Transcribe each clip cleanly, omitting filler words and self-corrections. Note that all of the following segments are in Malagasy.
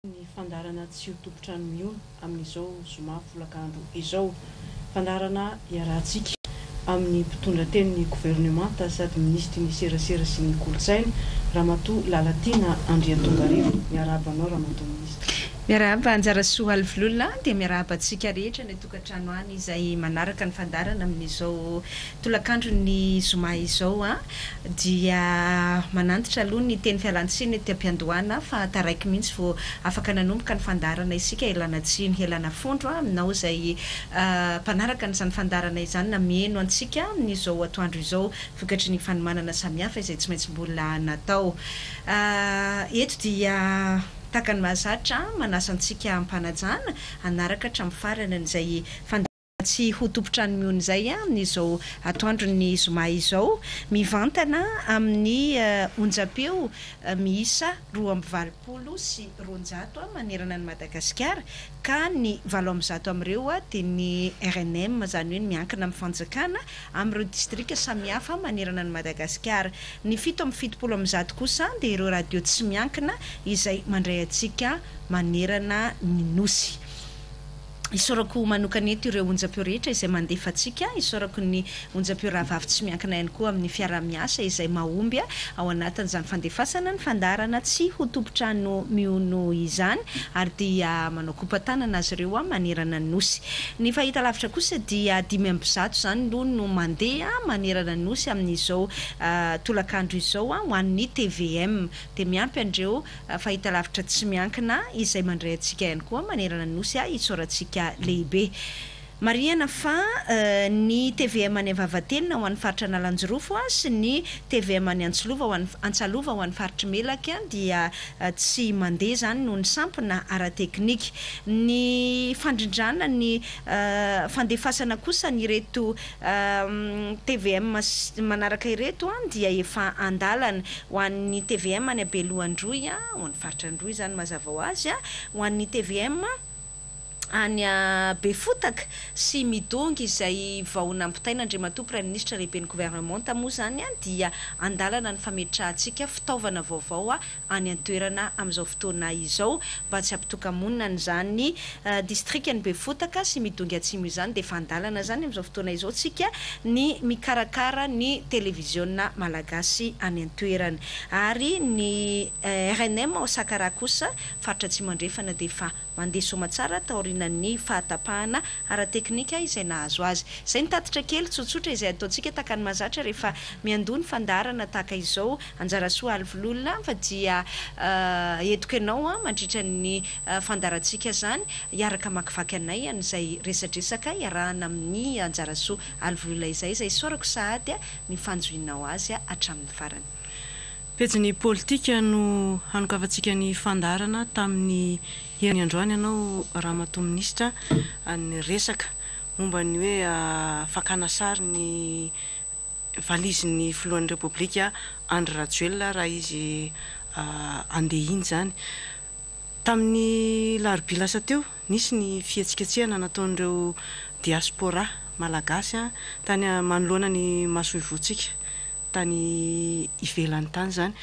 Ny fandaharana Tsy ho tompon-trano mihono amin'izao zoma folakandro izao. Fandaharana iarahantsika amin'ny mpitondra tenin'ny governemanta sady minisitry ny serasera sy ny kolontsaina, Ramatoa Lalatiana Andriatongarivo. Miarahaba anao Ramatoa Minisitra. Miarahaba Anjarasoa Alivololona dia miarahaba antsika rehetra any an-tokantrano any izay manaraka ny fandaharana amin'izao Tolakandron'ny zoma izao dia manantitra aloha ny teny fialantsiny ety am-piandohana fa taraiky mihitsy vao afaka nanomboka ny fandaharana isika ialana tsiny, ialana fondro aminao izay mpanaraka an'izany fandaharana izany na miheno antsika amin'izao atoandro izao vokatry ny fanomanana samihafa izay tsy maintsy mbola natao. Eto dia tahaka ny mahazatra manasa antsika am-panajana hanaraka hatramin'ny farany an'izay fandaharana. Tsy ho tompon-trano mihono izay amin'izao atoandron'ny zoma izao, mivantana amin'ny onjam-peo miisa 282 manerana an'i Madagasikara, ka ny 108 amin'ireo dia ny rnm, izany hoe ny miankina amin'ny fanjakana, amin'ireo distrika samihafa manerana an'i Madagasikara. Ny 177 kosa dia ireo radio tsy miankina izay mandray antsika manerana ny Nosy. Isaorako manokana eto ireo onjam-peo rehetra izay mandefa antsika, isaorako ny onjam-peo rahavavy tsy miankina ihany koa amin'ny fiaraha-miasa izay mahomby ao anatin'izany fandefasana ny fandaharana tsy ho tompon-trano mihono izany ary dia manao kopa-tanana azy ireo manerana ny Nosy. Ny fahitalavitra kosa dia 105 izany aloha no mandeha manerana ny Nosy amin'izao tolakandro izao ho an'ny tvm dia miampy an'ireo Fahitalavitra tsy miankina izay mandray antsika ihany koa manerana ny Nosy isaorantsika lehibe. Marihana fa ny tvm any Vavatenina ho an'ny faritra Analanjirofo sy ny tvm any Antsilova ho an'ny Antsalova ho an'ny faritr'i Melaky dia tsy mandeha izany noho ny sampona ara-teknika. Ny fandrindrana ny fandefasana kosa an'ireto tvm manaraka ireto dia efa an-dalana. Ho an'ny tvm any Beloha Androy, ho an'ny faritra Androy izany mazava ho azy, ho an'ny tvm any Befotaka sy Midongy izay vao nampitaina Andriamatoa Praiminisitra Lehiben'ny Governemanta moa izany dia an-dalana ny fametrahantsika fitaovana vaovao any an-toerana amin'izao fotoana izao mba tsy hampitoka-monina an'izany distrikan'i Befotaka sy Midongy Atsimo izany dia efa an-dalana izany amin'izao fotoana izao tsika ny mikarakara ny televiziona malagasy any an-toerana ary ny rnm ao Sakaraha kosa faritra Atsimo Andrefana dia efa mandeha soamatsara taorianan'ny fahatapahana ara-teknika izay nahazo azy. Izay ny tatitra kely tsotsotra izay ataontsika tahaka ny mahazatra rehefa miandoha ny fandaharana tahaka izao. Anjarasoa Alvololona fa dia entiko ianao mandritra ny fandaharantsika izany hiaraka hamakivaky anay an'izay resadresaka iarahana amin'i Anjarasoa Alvololona izay, izay isaorako sahady ny fanjohianao azy hatramin'ny farany. Pejin'ny politika no hanokafantsika ny fandaharana tamin'ny heriny androany ianao Ramatoa Minisitra niresaka momba ny hoe fakana sary ny valizin'ny filohan'ny Repoblika Andry Rajoelina raha izy handeha iny izany. Tamin'ny larobia lasa teo, nisy ny fihetsiketsehana nataon'ireo diaspora malagasy tany manoloana ny masoivohontsika tany ivelany tany izany.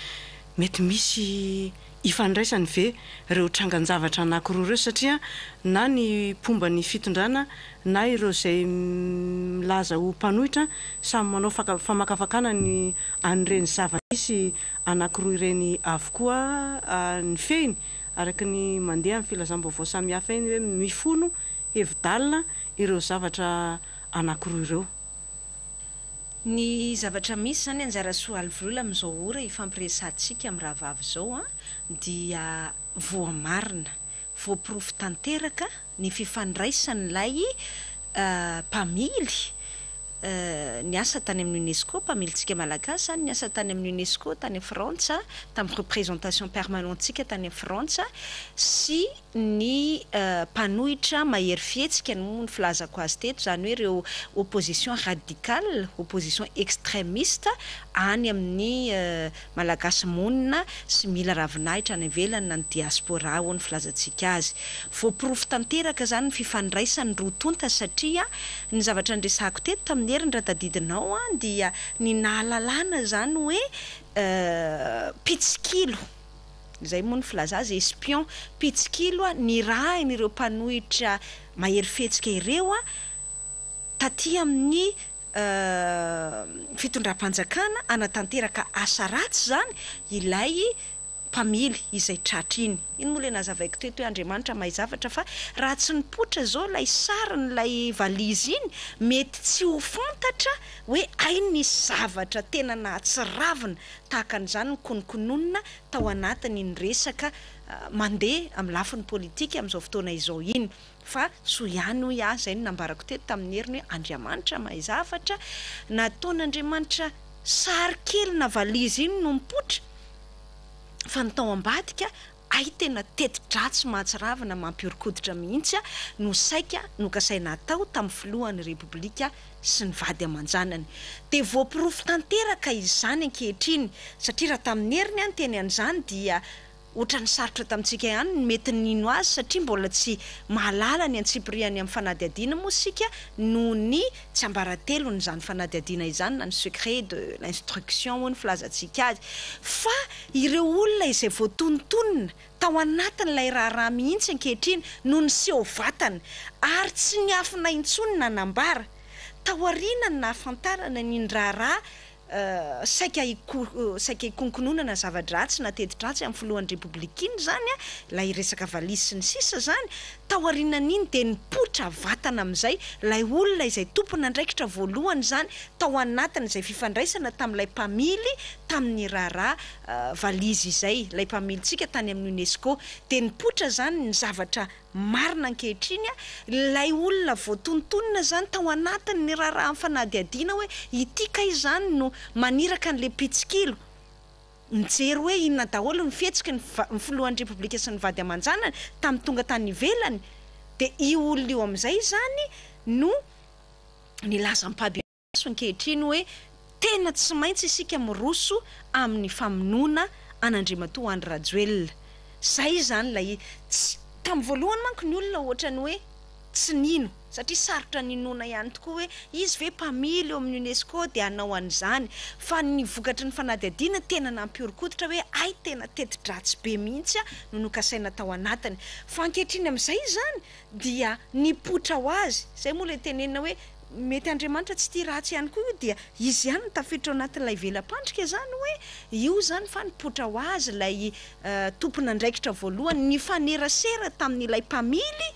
Mety misy ifandraisany ve ireo trangan-javatra anankiroa ireo satria na ny mpomba ny fitondrana na ireo izay milaza ho mpanohitra samy manao famakafakana ny an'ireny zava-nisy anankiroa ireny avokoa ny fehiny araka ny mandeha amin'ny filazam-baovao samihafa eny hoe mifono hevi-dalina ireo zavatra anankiroa ireo. Ny zavatra misy izany Anjarasoa Alivolola amin'izao ora ifampiresahantsika amin'ny rahavavy izao dia voamarina, voaporofo tanteraka ny fifandraisan'ilay mpamily niasa tany amin'ny Unesco, mpamilintsika malagasy izany niasa tany amin'ny Unesco tany Frantsa, tamin'ny représentation permanente-ntsika tany Frantsa sy ny mpanohitra mahery fihetsika no ny filazako azy teto, izany hoe ireo opposition radicale, opposition extremiste any amin'ny Malagasy monina sy mila ravinahitra any ivelany na ny diaspora hoy ny filazantsika azy. Voaporofo tanteraka izany ny fifandraisan'ny roa tonta satria ny zavatra niresahako teto tamin'ny heriny raha tadidinao dia ny nahalalana izany hoe mpitsikilo. Izay moa ny filaza azy, espion, mpitsikilo nirahin'ireo mpanohitra mahery fihetsika ireo taty amin'ny fitondram-panjakana hanatanteraka asa ratsy izany ilay mpamily izay tratra iny. Iny moa ilay nazavaiko teto hoe Andriamanitra mahay zavatra fa raha tsy nipoitra izao ilay sarin'ilay valizy iny mety tsy ho fantatra hoe hay nisy zavatra tena nahatsiravina tahaka an'izany nikononkononina tao anatin'iny resaka mandeha amin'ny lafiny politika amin'izao fotoana izao iny. Fa soa ihany hoy aho, izay no nambarako teto tamin'ny heriny hoe Andriamanitra mahay zavatra, nataon'Andriamanitra sary kely na valizy iny no mipoitra fa ny tao ambadika hay tena teti-dratsy mahatsiravina mampihoron-koditra mihitsy no saika nokasaina hatao tamin'ny filohan'ny Repoblika sy ny vady aman-janany. Dia voaporofo tanteraka izany ankehitriny satria raha tamin'ny heriny aho niteny an'izany dia ohatran'ny sarotra tamintsika ihany ny mety nino azy satria mbola tsy mahalala ny antsipirihany amin'ny fanadihadiana moa isika noho ny tsiambaratelon'izany fanadihadiana izany na ny secret de l'instruction hoy ny filazantsika azy fa ireo olona izay voatonontonona tao anatin'ilay raharaha mihitsy ankehitriny no niseho vatana ary tsy niafina intsony nanambara taoriana ny nahafantarana an'iny raharaha saika saika hikonkononana zava-dratsy na teti-dratsy amin'ny filohan'ny Repoblika iny izany, ilay resaka valizy sy ny sisa izany, taorianan'iny dia nipoitra vatana amin'izay ilay olona izay tompon'andraikitra voalohany izany tao anatin'izay fifandraisana tamin'ilay mpamily tamin'ny raharaha valizy izay, ilay mpamilintsika tany amin'ny Unesco, dia nipoitra izany ny zavatra Marina ankehitriny, ilay olona voatonontonona izany tao anatin'ny raharahan'ny fanadihadiana hoe ity kay izany no maniraka an'ilay mpitsikilo mijery hoe inona daholo ny fihetsiky ny filohan'ny Repoblika sy ny vady aman-janany tamin'ny tonga tany ivelany dia io olona io amin'izay izany no nilaza ampahibemaso ankehitriny hoe tena tsy maintsy isika miroso amin'ny famonoana an'Andriamatoa Andry Rajoelina. Izay izany ilay tsy, tamin'ny voalohany manko ny olona ohatran'ny hoe tsy nino satria sarotra ninoana ihany tokoa hoe izy ve mpamily eo amin'ny Unesco dia hanao an'izany fa ny vokatry ny fanadihadiana tena nampihoron-koditra hoe hay tena teti-dratsy be mihitsy no nokasaina tao anatiny. Fa ankehitriny amin'izay izany dia nipoitra ho azy, izay moa ilay tenenina hoe mety Andriamanitra tsy tia ratsy ihany koa io dia izy ihany no tafiditra ao anatin'ilay vela-pandrika izany hoe io izany fa nipoitra ho azy ilay tompon'andraikitra voalohany nifanerasera tamin'ilay mpamily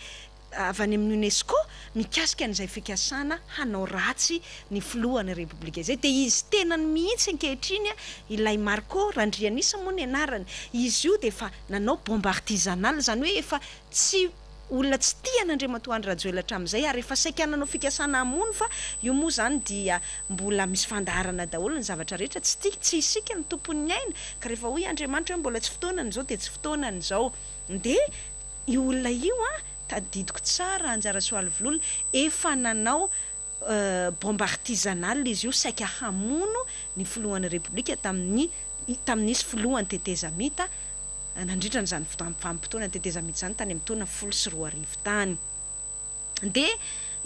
avy any amin'ny Unesco mikasika an'izay fikasana hanao ratsy ny filohan'ny Repoblika izay dia izy tenany mihitsy ankehitriny ilay Marco Randrianisa moa ny anarany izy io dia efa nanao bombe artisanale izany hoe efa tsy olona tsy tia an'Andriamatoa Andry Rajoelina hatramin'izay ary efa saika nanao fikasana hamono fa io moa izany dia mbola misy fandaharana daholo ny zavatra rehetra, tsy tia, tsy isika no tompon'ny aina ka rehefa hoy Andriamanitra hoe mbola tsy fotoanany izao dia tsy fotoanany izao. Dia io olona io an, tadidiko tsara Anjarasoa Alivololona, efa nanao bombe artisanale izy io saika hamono ny filohan'ny Repoblika tamin'ny tamin'izy filohan'ny tetezamita nandritra an'izany vanim-potoana tetezamita izany tany amin'ny taona 2010 tany. Dia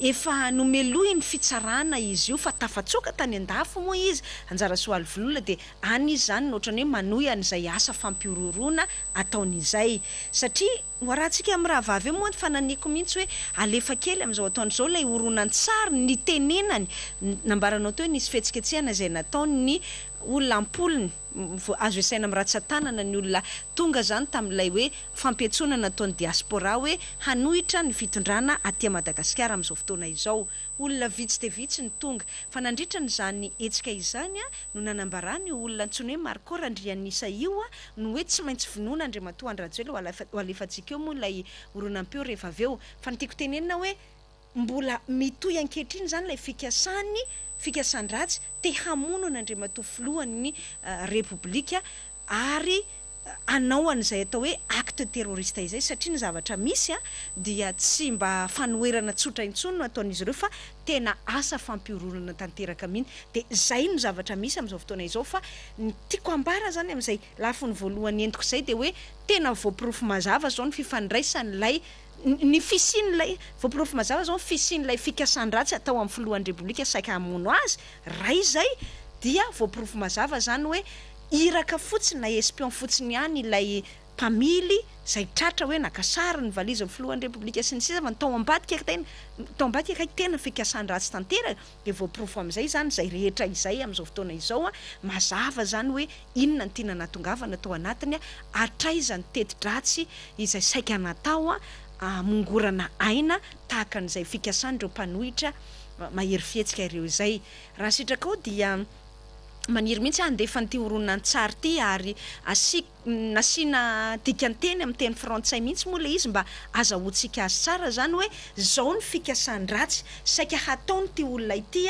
efa nomelohin'ny fitsarana izy io fa tafatsoaka tany an-dafy moa izy, Anjarasoa Alivololona, dia any izy izany no ohatran'ny hoe manohy an'izay asa fampihorohoroana ataony izay satria Hoarahantsika amin'ny rahavavy eo moa ny fananiako mihitsy hoe alefa kely amin'izao ataony izao ilay horonantsary nitenenany, nambaranao teo hoe nisy fihetsiketsehana izay nataon'ny olona am-polony, azo isaina amin'ny ratsan-tanana ny olona tonga izany tamin'ilay hoe fampiantsoana nataon'ny diaspora hoe hanohitra ny fitondrana aty Madagasikara amin'izao fotoana izao. Olona vitsy dia vitsy no tonga. Fa nandritra an'izany hetsika izany no nanambarany io olona antsoina hoe Marco Randrianisa io no hoe tsy maintsy vonoina Andriamatoa Andry Rajoelina ho alefantsika eo moa ilay horonam-peo rehefa avy eo. Fa ny tiako tenenina hoe mbola mitohy ankehitriny izany ilay fikasany, fikasan-dratsy te hamono an'Andriamatoa Filohan'ny Repoblika ary hanao an'izay atao hoe acte terroriste izay satria ny zavatra misy dia tsy mba fanoherana tsotra intsony no ataon'izy ireo fa tena asa fampihorohoroana tanteraka mihitsy dia izay no zavatra misy amin'izao fotoana izao fa ny tiako ambara izany amin'izay lafiny voalohany entiko izay dia hoe tena voaporofo mazava izao ny fifandraisan'ilay ny fisian'ilay voaporofo mazava izao ny fisian'ilay fikasan-dratsy atao amin'ny filohan'ny Repoblika saika hamono azy raha izay dia voaporofo mazava izany hoe iraka fotsiny na espion fotsiny ihany ilay. mpamily izay tratra hoe naka sary ny valizin'ny filohan'ny Repoblika sy ny sisa fa ny tao ambadika tena tao ambadika kay tena fikasan-dratsy tanteraka dia voaporofo amin'izay izany izay rehetra izay amin'izao fotoana izao a, mazava izany hoe inona no tiana nahatongavana tao anatiny a, hatraiza ny teti-dratsy izay saika natao a, hamongorana aina tahaka an'izay fikasan'ireo mpanohitra mahery fihetsika ireo izay. Raha sitrakao dia maniry mihitsy aho handefa an'ity horonantsary ity ary asiako nasiana dikan-teny amin'ny teny frantsay mihitsy moa ilay izy mba azahoantsika azy tsara izany hoe izao ny fikasan-dratsy saika hataon'ity olona ity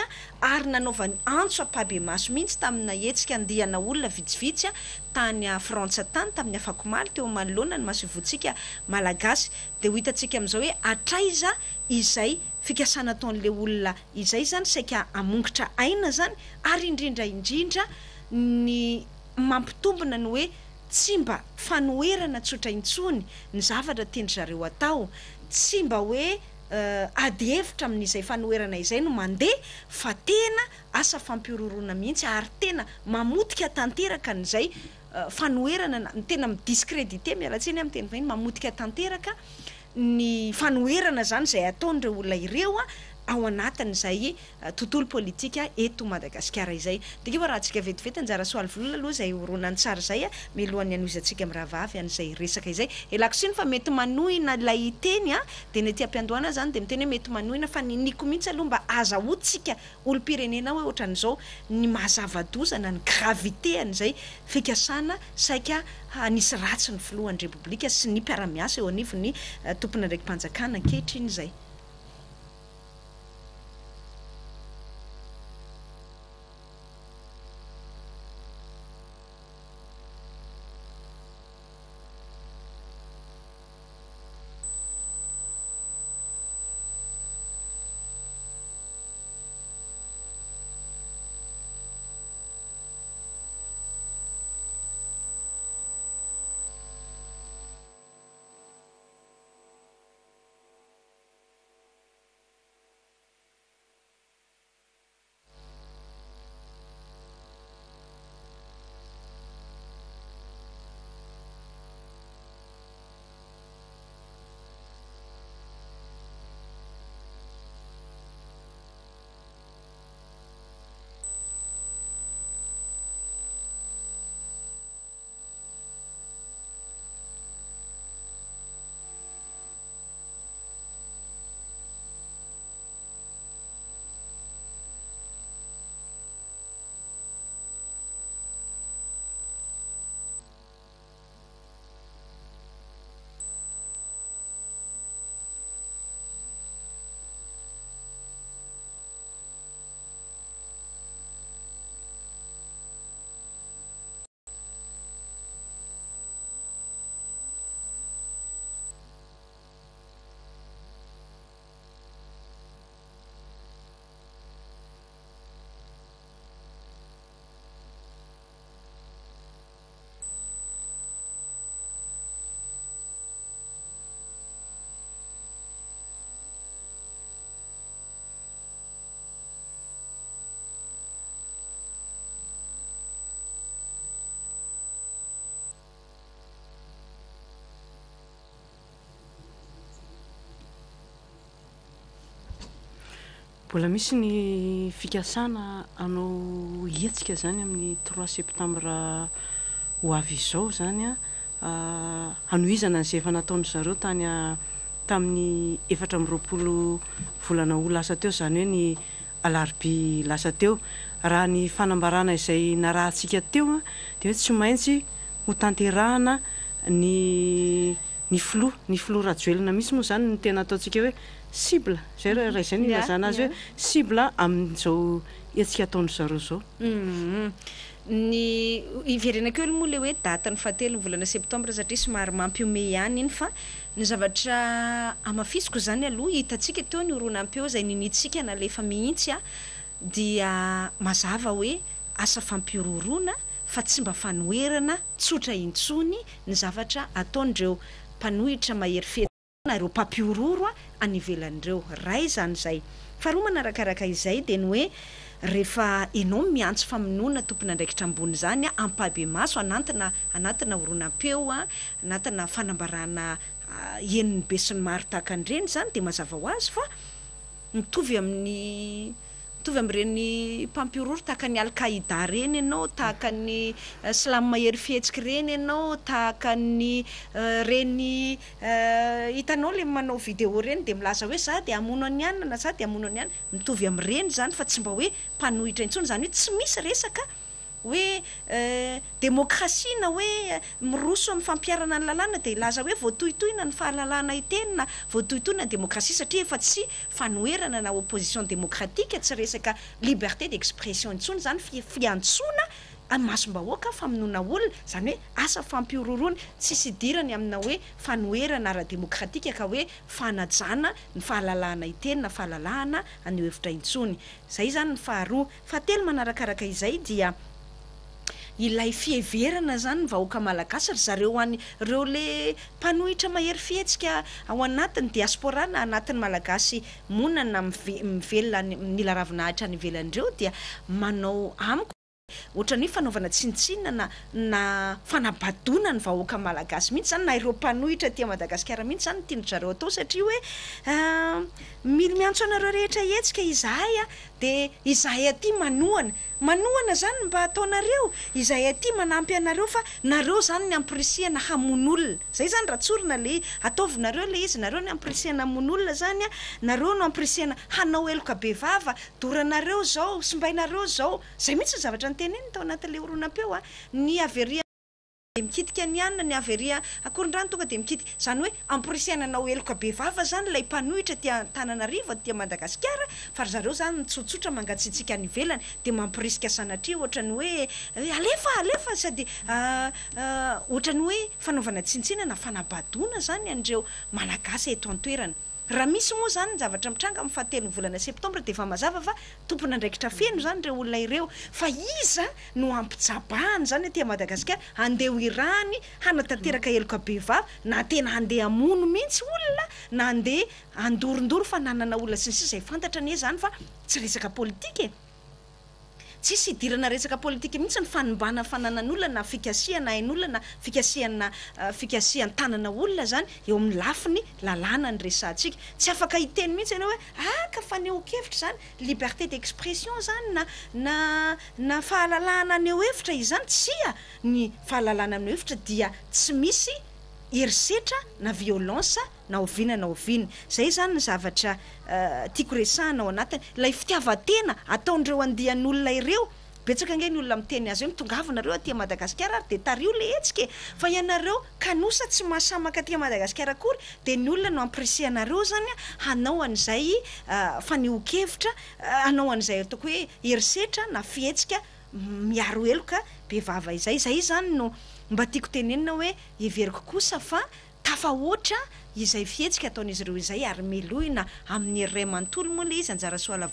ary nanaovany antso ampahibemaso mihitsy tamina hetsika andiana olona vitsivitsy tany Frantsa tany tamin'ny afakomaly teo manoloana ny masoivohontsika Malagasy dia ho hitantsika amin'izao hoe hatraiza izay fikasana ataon'ilay olona izay izany saika hamongotra aina izany ary indrindra indrindra ny mampitombina ny hoe tsy mba fanoherana tsotra intsony ny zavatra tian-dry zareo atao, tsy mba hoe ady hevitra amin'izay fanoherana izay no mandeha fa tena asa fampihorohoroana mihitsy ary tena mamotika tanteraka an'izay fanoherana na tena mi-discréditer, miala tsiny amin'ny teny vahiny, mamotika tanteraka ny fanoherana izany izay ataon'ireo olona ireo ao anatin'izay tontolo politika eto Madagasikara izay. Dia fa raha antsika vetivety anjara soalivolona aloha izay horonantsary izay mialohan'ny hanohizantsika mirahavavy an'izay resaka izay. Ialako tsiny fa mety manohina ilay teny dia ny aty am-piandohana izany dia miteny hoe mety manohina fa niniako mihitsy aloha mba azahoantsika olom-pirenena hoe ohatran'izao ny maha zava-doza na ny gravité an'izay fikasana saika hanisy ratsy ny filohan'ny Repoblika sy ny mpiara-miasa eo anivon'ny tompon'andraiki-panjakana ankehitriny izay. Mbola misy ny fikasana hanao hetsika izany amin'ny trois septembre ho avy izao izany an, hanohizana an'izay efa nataon-dry zareo tany tamin'ny 24 volana août lasa teo, izany hoe ny alarobia lasa teo. Raha ny fanambarana izay narahantsika teo dia hoe tsy maintsy hotanterahana ny ny filoha, ny filoha Rajoelina mihitsy moa izany no tena ataontsika hoe cible, izay raha izay no ilazana azy hoe cible amin'izao hetsika ataon-dry zareo izao. Ny hiverenako eo moa ilay hoe datin'ny fahatelo ny volana septembre satria somary mampihomehy ihany iny fa ny zavatra hamafisiko izany aloha hitantsika teo ny horonam-peo izay niniantsika nalefa mihitsy dia mazava hoe asa fampihorohoroana fa tsy mba fanoherana tsotra intsony ny zavatra ataon'ireo mpanohitra mahery fihetsika. Na ireo mpampihorohoro any ivelany ireo. Iray izany izay. Faharoa manarakaraka izay dia ny hoe rehefa ianao miantso famonoana tompon'andraikitra ambony izany ampahibemaso anantina anatina horonam-peo, anatina fanambarana henon'ny besinimaro tahaka an'ireny izany dia mazava ho azy fa mitovy amin'ny Mitovy amin'ireny mpampihorohoro tahaka ny Al Qaida ireny ianao, tahaka ny Silamo mahery fihetsika ireny ianao, tahaka ny ireny hitanao ilay manao video ireny dia milaza hoe za dia hamono an'i anona na za dia hamono an'i anona. Mitovy amin'ireny izany fa tsy mba hoe mpanohitra intsony, izany hoe tsy misy resaka hoe demokrasia na hoe miroso amin'ny fampiharana ny lalàna dia hilaza hoe voatohintohina ny fahalalahana hiteny na voatohintohina ny demokrasia satria efa tsy fanoherana na opposition démocratique, tsy resaka liberté d'expression intsony izany fiantsoana imasom-bahoaka famonoana olona, izany hoe asa fampihorohoroana, tsisy idirany amina hoe fanoherana ara-demokratika ka hoe fanajana ny fahalalahana hiteny na fahalalahana haneho hevitra intsony. Izay izany ny faharoa. Fahatelo manarakaraka izay dia ilay fiheverana izany ny vahoaka malagasy, ry zareo any ireo le mpanohitra mahery fihetsika ao anatin'ny diaspora na anatin'ny malagasy monina na mivelona any mila ravinahitra any ivelany ireo dia manao amiko ohatran'ny hoe fanaovana tsinontsinona na na fanabadoana ny vahoaka malagasy mihitsy izany na ireo mpanohitra aty Madagasikara mihitsy izany no tian-dry zareo atao satria hoe mila miantso anareo rehetra hihetsika izahay a Dia izahay aty manohana. Manohana izany mba ataonareo, izahay aty manampy anareo fa nareo izany ny ampirisihana hamono olona. Izay izany raha tsorina ilay izy. Ataovinareo ilay izy, nareo ny ampirisihana hamono olona izany an, nareo no ampirisihana hanao heloka bevava, doranareo izao, simbainareo izao. Izay mihitsy ny zavatra noteneniny tao anatin'ilay horonam-peo an. Ny avy ery. Dia mikitika ny hanina, ny avy ery Ankorondrano tonga dia mikitika. Izany hoe amporisihana hanao heloka bevava izany ilay mpanohitra aty Antananarivo, aty Madagasikara, fa ry zareo izany mitsotsotra mangatsiatsiaka any ivelany dia mamporisika sanatria ohatran'ny hoe alefa, alefa sady ohatran'ny hoe fanaovana tsinontsinona na fanabadoana izany an'ireo Malagasy eto an-toerana. Raha misy moa izany ny zavatra mitranga amin'ny fahatelon'ny volana septambra dia efa mazava fa tompon'andraikitra feno izany ireo olona ireo. Fa iza no hampijabahany izany aty Madagasikara? Handeha ho irahany hanatanteraka heloka bevava na tena handeha hamono mihitsy olona na handeha handorondoro fananana olona sy ny sisa Izay fantatra anie izany fa tsy resaka politika e! Tsisy idirana resaka politika mihitsy ny fanimbana fananan'olona na fikasihana ain'olona na fikasihana fikasihan-tanana olona zany eo amin'ny lafiny lalàna no resahantsika. Tsy afaka hiteny mihitsy ianao hoe ah ka fanehoan-kevitra izany, liberté d'expression izany na na na fahalalahana haneho hevitra izany. Tsia, ny fahalalahana haneho hevitra dia tsy misy herisetra na violence na oviana na oviana. Izay izany ny zavatra tiako resahana ao anatiny. Ilay fitiavan-tena ataon'ireo andian'olona ireo, betsaka ange ny olona miteny azy hoe mitongava nareo aty Madagasikara ary dia tariho ilay hetsika e! Fa ianareo kanosa tsy mahasamaka aty Madagasikara akory dia ny olona no ampirisihanareo izany hanao an'izay fanehoan-kevitra, hanao an'izay ataoko hoe herisetra na fihetsika miaro heloka bevava izay. Izay izany no mba tiako tenenina hoe heveriko kosa fa Tafahoatra izay fihetsika ataon'izy ireo izay ary melohina amin'ny hery iray manontolo moa ilay izy Anjarasoa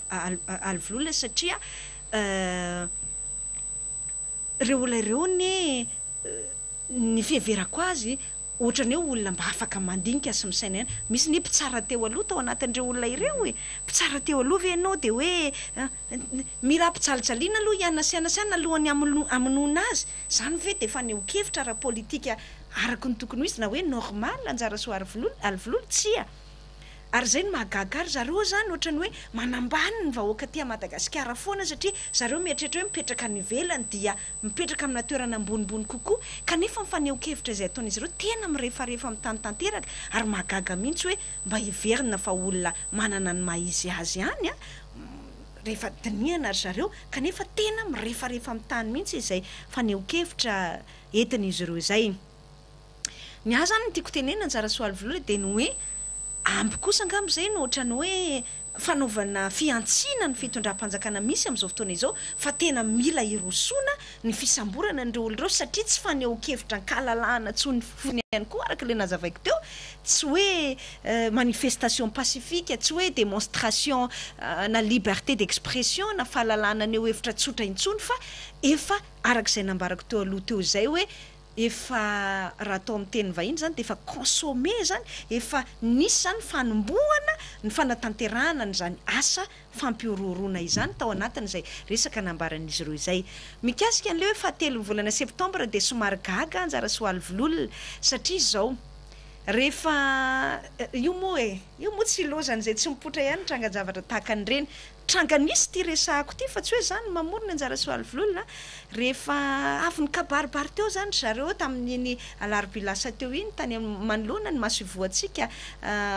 Alivolola satria ireo olona ireo anie ny fiheverako azy ohatran'ny hoe olona mba afaka mandinika sy misaina ihany. Misy anie mpitsara teo aloha tao anatin'ireo olona ireo e! Mpitsara teo aloha ve ianao dia hoe mila ampijalijaliana aloha i anona sy anona sy anona alohan'ny hamonoana azy? Izany ve dia fanehoan-kevitra ara-politika araka ny tokony ho izy na hoe normal Anjarasoa Arivolola? Tsia. Ary izay no mahagaga ahy, ry zareo izany ohatran'ny hoe manambany ny vahoaka aty Madagasikara foana satria zareo mieritreritra hoe mipetraka any ivelany dia mipetraka amina toerana ambonimbony kokoa kanefa ny fanehoan-kevitra izay ataon'izy ireo tena mirefarefa amin'ny tany tanteraka ary mahagaga mihitsy hoe mba heverina fa olona manana ny maha izy azy ihany rehefa dinihana ry zareo kanefa tena mirefarefa amin'ny tany mihitsy izay fanehoan-kevitra entin'izy ireo izay. Ny ahy izany ny tiako tenenina Anjarasoa Alivolola dia ny hoe ampy kosa angamba izay no ohatran'ny hoe fanaovana fihantsiana ny fitondram-panjakana misy amin'izao fotoana izao fa tena mila hirosoana ny fisamborana an'ireo olona ireo satria tsy fanehoan-kevitra an-kalalahana intsony fotsiny ihany koa araka ilay nazavaiko teo, tsy hoe manifestation pacifique, tsy hoe démonstration na liberté d'expression na fahalalahana haneho hevitra tsotra intsony fa efa araka izay nambarako teo aloha teo izay hoe. Efa raha atao amin'ny teny vahiny izany dia efa consommé izany, efa nisy izany fanombohana ny fanatanterahana an'izany asa fampihorohoroana izany tao anatin'izay resaka nambaran'izy ireo izay. Mikasika an'ilay hoe fahatelon'ny volana septambra dia somary gaga Anjara Soalivololona satria izao, rehefa, io moa e, io moa tsy ilaozan'izay tsy mipoitra ihany ny trangan-javatra tahaka an'ireny. Tranga nisy ity resahako ity fa tsy hoe za no mamorona Anjara Soalivololona a! Rehefa avy nikabaribary teo zany ry zareo tamin'iny alarobia lasa teo iny tany manoloana ny masoivohontsika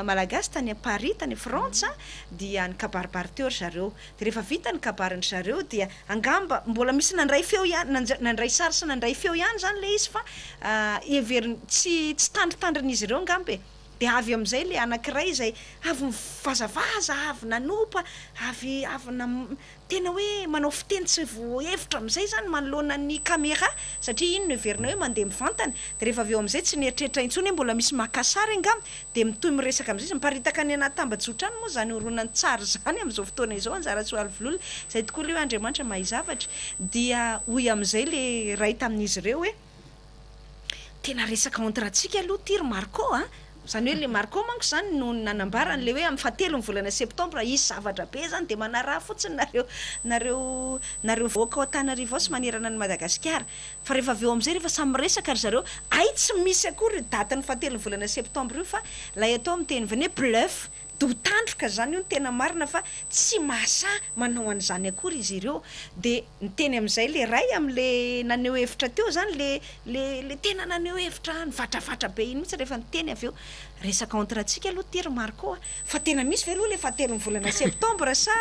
malagasy tany Paris tany Frantsa dia nikabaribary teo ry zareo. Dia rehefa vita ny kabarin-dry zareo dia angamba mbola misy nandray feo ihany, nandray sary sy nandray feo ihany zany ilay izy fa heveriny tsy tsy tandrintandrin'izy ireo angamba e! Dia avy amin'izay ilay anankiray izay avy nivazavaza, avy nanopa, avy avy nam-, tena hoe manao fiteny tsy voahevitra amin'izay izany manoloana ny caméra, satria iny no heverina hoe mandeha mivantana. Dia rehefa avy eo amin'izay tsy nieritreritra intsony hoe mbola misy maka sary angamba, dia mitohy miresaka amin'izay izy. Miparitaka any anaty tambajotra any moa izany horonantsary izany amin'izao fotoana izao, Anjara Soalivololona, izay tokoa ilay hoe Andriamanitra mahay zavatra. Dia hoy amin'izay ilay iray tamin'izy ireo hoe. Tena resaka entre antsika aloha ity ry Marco a! Izany hoe ilay Marco manko izany no nanambara an'ilay hoe amin'ny fahatelon'ny volana septembre hisy zavatra be izany dia manaraha fotsiny nareo nareo nareo vahoaka ao Antananarivo ao sy manerana an'i Madagasikara. Fa rehefa avy eo amin'izay rehefa samy miresaka ry zareo, hay tsy misy akory io datin'ny fahatelon'ny volana septembre io fa ilay atao amin'ny teny vahiny hoe bluff. Doha-tandroka izany io no tena marina fa tsy mahasahy manao an'izany akory izy ireo. Dia niteny amin'izay ilay ray amin'ilay naneho hevitra teo izany, ilay ilay ilay tena naneho hevitra nivatravatra be iny mihitsy rehefa niteny avy eo. Resaka entre antsika aloha ity ry Marco a! Fa tena misy ve aloha ilay fahatelon'ny volana septembre sa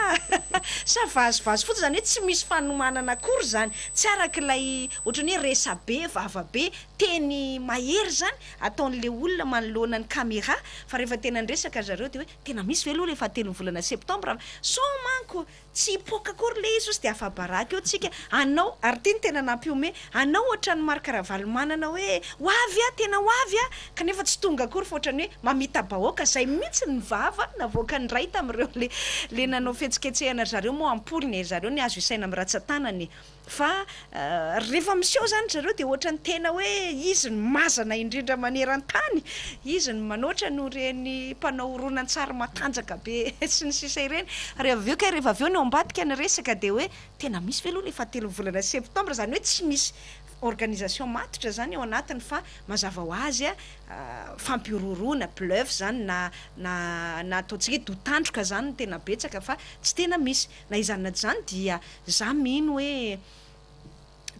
sa vazivazy fotsiny? Izany hoe tsy misy fanomanana akory izany. Tsy araka ilay ohatran'ny hoe resabe, vavabe, teny mahery izany ataon'le olona manoloana ny camera fa rehefa tena niresaka ry zareo dia hoe tena misy ve aloha le fahatelon'ny volana septembre sao manko tsy hipoaka akory le izy ozy dia afa-baraka eo tsika anao ary ity no tena nampihomehy anao ohatran'i Marc Ravalomanana hoe ho avy aho tena ho avy aho kanefa tsy tonga akory fa ohatran'ny hoe mamita-bahoaka zay mihitsy ny vava navoakan'ny iray tamin'ireo le le nanao fihetsiketsehana ry zareo moa am-polony e zareo ny azo isaina amin'ny ratsan-tanana e Fa rehefa miseho izany ry zareo dia ohatran'ny tena hoe izy no mazana indrindra maneran-tany, izy no manoatra noho ireny mpanao horonantsary matanjaka be sy ny sisa ireny. Ary avy eo kay rehefa avy eo ny ao ambadika ny resaka dia hoe tena misy ve aloha ilay fahatelon'ny volana septambra, izany hoe tsy misy organisation matotra izany ao anatiny fa mazava ho azy fampihorohoroana, bluff izany na na na ataontsika hoe doha-tandroka izany no tena betsaka fa tsy tena misy. Na izany na tsy izany dia za mino hoe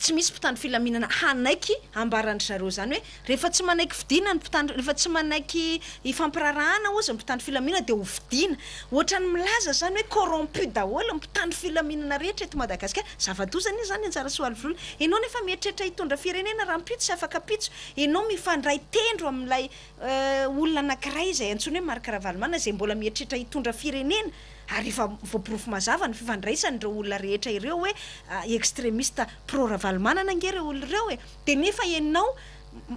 tsy misy mpitandro filaminana hanaiky ambaran-dry zareo izany hoe rehefa tsy manaiky fidiana ny mpitandro, rehefa tsy manaiky hifampiraharahana hozy ny mpitandro filaminana dia ho fidiana. Ohatran'ny milaza izany hoe corrompu daholo ny mpitandro filaminana rehetra eto Madagasikara. Zava-doza anie izany Anjara Soalivolona. Ianao nefa mieritreritra hitondra firenena rahampitso sy afak'ampitso. Ianao mifandray tendro amin'ilay olona anankiray izay antsoina hoe Marc Ravalomanana izay mbola mieritreritra hitondra firenena. Ary efa voaporofo mazava ny fifandraisan'ireo olona rehetra ireo hoe extremiste pro Ravalomanana ange ireo olona ireo e! Dia nefa ianao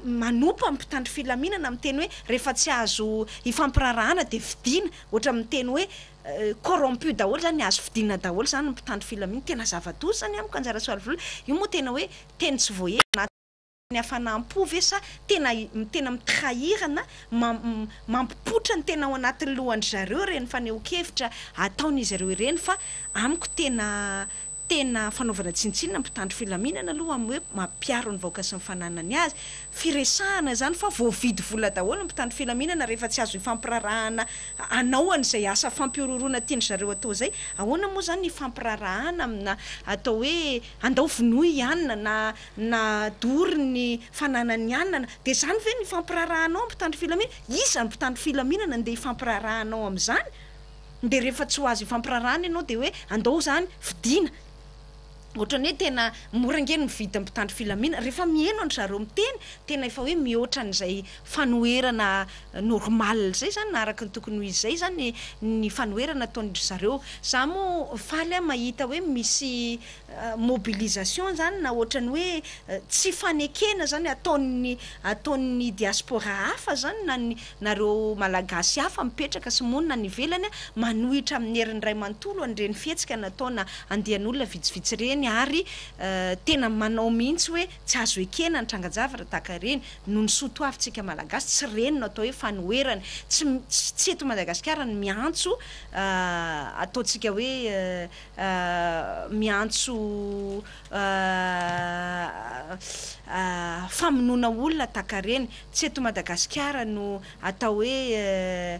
manompa ny mpitandro filaminana miteny hoe rehefa tsy azo ifampiraharahana dia fidiana, ohatra miteny hoe corrompu daholo izany, azo fidiana daholo izany ny mpitandro filaminana, tena zava-doza izany amiko Anjara Soalivolona, io moa tena hoe teny tsy voahevitra. Ny hafanam-po ve sa tena tena mi-trahir na mampipoitra ny tena ao anatin'ny lohan-dry zareo ireny fanehoan-kevitra ataon'izy ireo ireny fa amiko tena tena fanaovana tsinontsinona ny mpitandro filaminana aloha amin'ny hoe mampiaro ny vahoaka sy ny fananany azy. Firesahana izany fa voavidy vola daholo ny mpitandro filaminana rehefa tsy azo ifampirarahana hanao an'izay asa fampihorohoroana tian-dry zareo atao izay. Ahoana moa izany ny ifampirarahana amina atao hoe andao vonoy i anona na na dory ny fananan'i anona na, dia izany ve no ifampiraharahanao amin'ny mpitandro filaminana? Iza no mpitandro filaminana ndeha ifampiraharahanao amin'izany? Dia rehefa tsy ho azo ifampiraharahana ianao dia hoe andao izany vidiana. Ohatran'ny hoe tena mora ange ny mividy ny mpitandro filaminana. Rehefa miheno an-dry zareo miteny, tena efa hoe mihoatra an'izay fanoherana normal izay izany na araka ny tokony ho izy izay izany ny fanoherana ataon-dry zareo. Za moa faly aho mahita hoe misy mobilisation zany na ohatrany hoe tsy fanekena zany ataon'ny ataon'ny diaspora hafa zany na ny nareo malagasy hafa mipetraka sy monina any ivelany manohitra amin'ny heriny iray manontolo an'ireny fihetsika nataona andian'olona vitsivitsy ireny. ireny ary tena manao mihitsy hoe tsy azo ekena ny trangan-javatra tahaka ireny noho ny soa toavintsika Malagasy, tsy ireny no atao hoe fanoherana, tsy tsy eto Madagasikara no miantso ataontsika hoe miantso famonoana olona tahaka ireny, tsy eto Madagasikara no atao hoe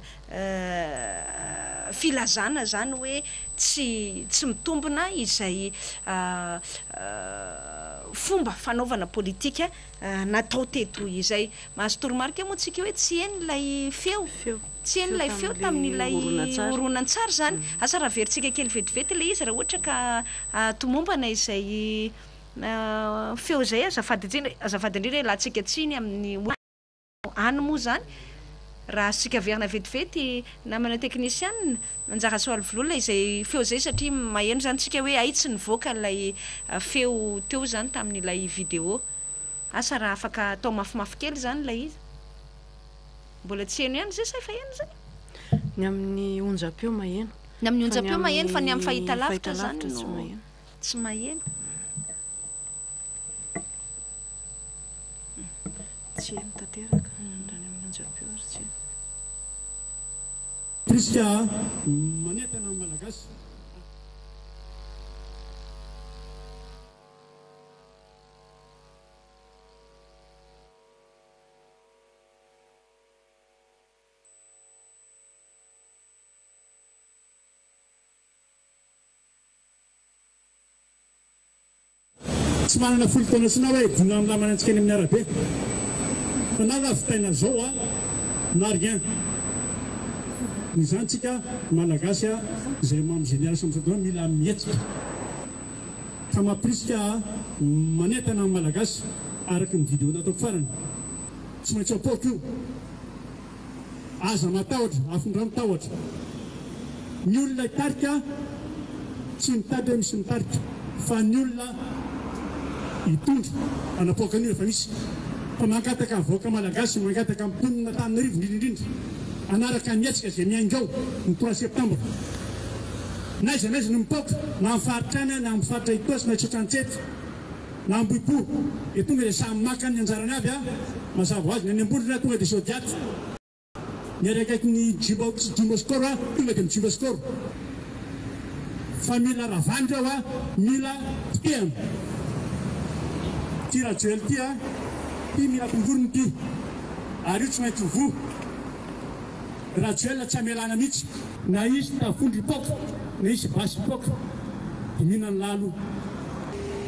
filazana izany hoe tsy tsy mitombina izay fomba fanaovana politika natao teto izay. Mahazo toromarika moa tsika hoe tsy heno ilay feo, tsy heno ilay feo tamin'ilay horonantsary izany. Asa raha averintsika kely vetivety ilay izy raha ohatra ka tomombana izay feo izay. Azafady indrindra, azafady indrindra ialatsika tsiny amin'ny olona any moa izany. Raha azontsika averina vetivety namana teknisianina, Anjara Soalivololona izay feo izay satria maheno izany tsika hoe hay tsy nivoaka ilay feo teo izany tamin'ilay vidéo. Asa raha afaka atao mafimafy kely izany ilay izy. Mbola tsy heno ihany izay sa efa heno izay? Ny amin'ny onjam-peo maheno. Ny amin'ny onjam-peo maheno fa ny amin'ny fahitalavitra izany no tsy maheno. Tsy heno tanteraka raha ny amin'ny onjam-peo ary tsy heno. Prisca a! Manentana ny Malagasy. Tsy manana 10 taona sy na hoe vonona milamina antsika eny amin'ny arabe fa na raha vitaina zao a na rien. Noho izany tsika Malagasy a izay mamy général sy misaotra mila mihetsika ka mampirisika a manentana ny Malagasy araka ny vidéo nataoko farany tsy maintsy apoaka io. Aza matahotra, afindrao ny tahotra. Ny olona hitarika tsy mitady hoe misy mitarika fa ny olona hitondra hanapoaka an'io efa misy. Fa mangataka ny vahoaka malagasy, mangataka ny mponina Antananarivo indrindra indrindra hanaraka ny hetsika izay miainga ao ny trois septembre. N'aiza n'aiza no mipoaka, na amin'ny faritra any na amin'ny faritra Itaosy na Isotry-Antsety. Na Ambohipo dia tonga dia samy maka ny anjarany avy a! Mazava ho azy ny any Ambondrona tonga dia Sodiat, ny ary akaikin'ny Jumbo Jumbo Score a tonga dia Jumbo Score. Fa mila ravana ireo a, mila potehana. Ty Rajoel ty a, ty mila tongorony ty, ary io tsy maintsy ho voa. Rajoel tsy hamelana mihitsy. Na hisy tafondro hipoaka na hisy basy hipoaka dia mino an'lah aloha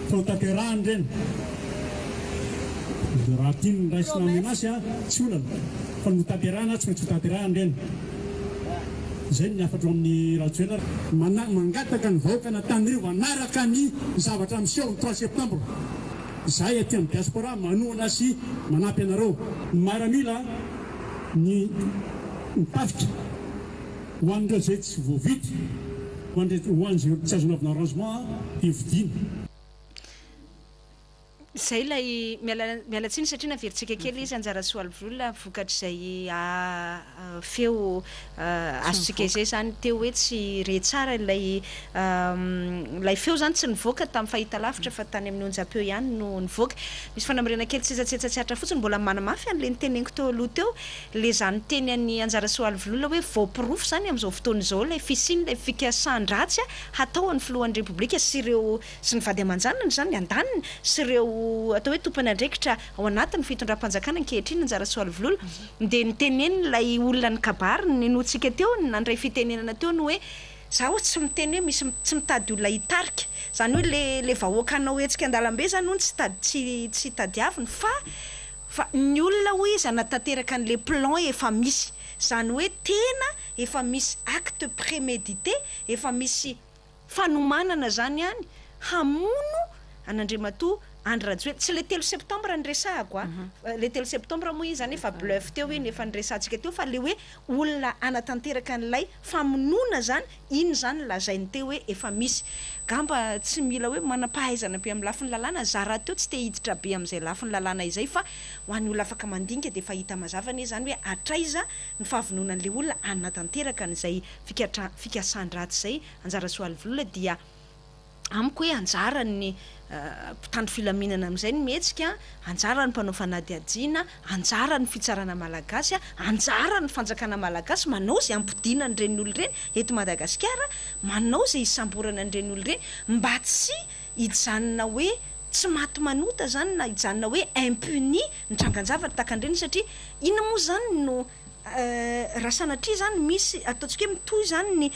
fa ho tanterahany ireny. Dia raha tiany ny raisina en menace tsy olana fa ny ho tanterahana tsy maintsy ho tanterahany ireny. Izay ny hafatro amin'i Rajoelina. Mangataka ny vahoakan'Antananarivo hanaraka ny zavatra miseho ny trois septembre. Izahay aty amin'ny diaspora manohana sy manampy anareo. Ny maramila ny ny tafika ho an'ireo izay tsy voavidy, ho an'ireo ho an'izay tsy azo anaovana arrangement dia vidiana. Izay ilay, miala miala tsiny satria naverintsika kely izy Anjara Soalivolona vokatr'izay feo azontsika izay izany teo hoe tsy re tsara ilay ilay feo izany tsy nivoaka tamin'ny fahitalavitra fa tany amin'ny onjam-peo ihany no nivoaka. Misy fanamariana kely tsetsatsetsa tsy aritra fotsiny mbola manamafy an'ilay noteneniko teo aloha teo, ilay izaho niteny an'i Anjara Soalivolona hoe voaporofo izany amin'izao fotoana izao ilay fisian'ilay fikasan-dratsy hatao an'ny filohan'ny Repoblika sy ireo sy ny vady aman-janany izany, ny andaniny, sy ireo atao hoe tompon'andraikitra ao anatin'ny fitondram-panjakana ankehitriny Anjara Soalivolona dia notenenin'ilay olona nikabary nenointsika teo, nandray fitenenana teo ny hoe Zaho tsy miteny hoe misy tsy mitady olona hitarika, zany hoe le le vahoaka hanao hetsika an-dalambe zany hono tsy tady tsy tsy tadiaviny fa fa ny olona hoy izy hanatanteraka an'le plan efa misy, zany hoe tena efa misy acte prémédité, efa misy fanomanana zany any hamono an'Andriamatoa Andry Rajoelina, tsy le telo septembre no resahako a, le telo septembre moa iny zany efa bluff teo iny, efa niresahantsika teo fa le hoe olona hanatanteraka an'ilay famonoana zany, iny zany no lazainy teo hoe efa misy. Gamba tsy mila hoe manam-pahaizana be amin'ny lafiny lalàna, za rahateo tsy te hiditra be amin'izay lafiny lalàna izay fa ho an'ny olona afaka mandinika dia efa hita mazava anie zany hoe hatraiza ny fahavononan'ilay olona hanatanteraka an'izay fikatra- fikasan-dratsy izay, Anjara Soalivolona dia. Amiko hoe anjaran'ny mpitandro filaminana amin'izay ny mihetsika, anjaran'ny mpanao fanadihadiana, anjaran'ny fitsarana malagasy, anjaran'ny fanjakana malagasy manao izay hampodiana an'ireny olona ireny eto Madagasikara, manao izay hisamborana an'ireny olona ireny mba tsy hijanona hoe tsy maty manota izany na hijanona hoe impuni ny trangan-javatra tahaka an'ireny satria inona moa izany no Raha sanatria izany misy, ataontsika hoe mitohy izany ny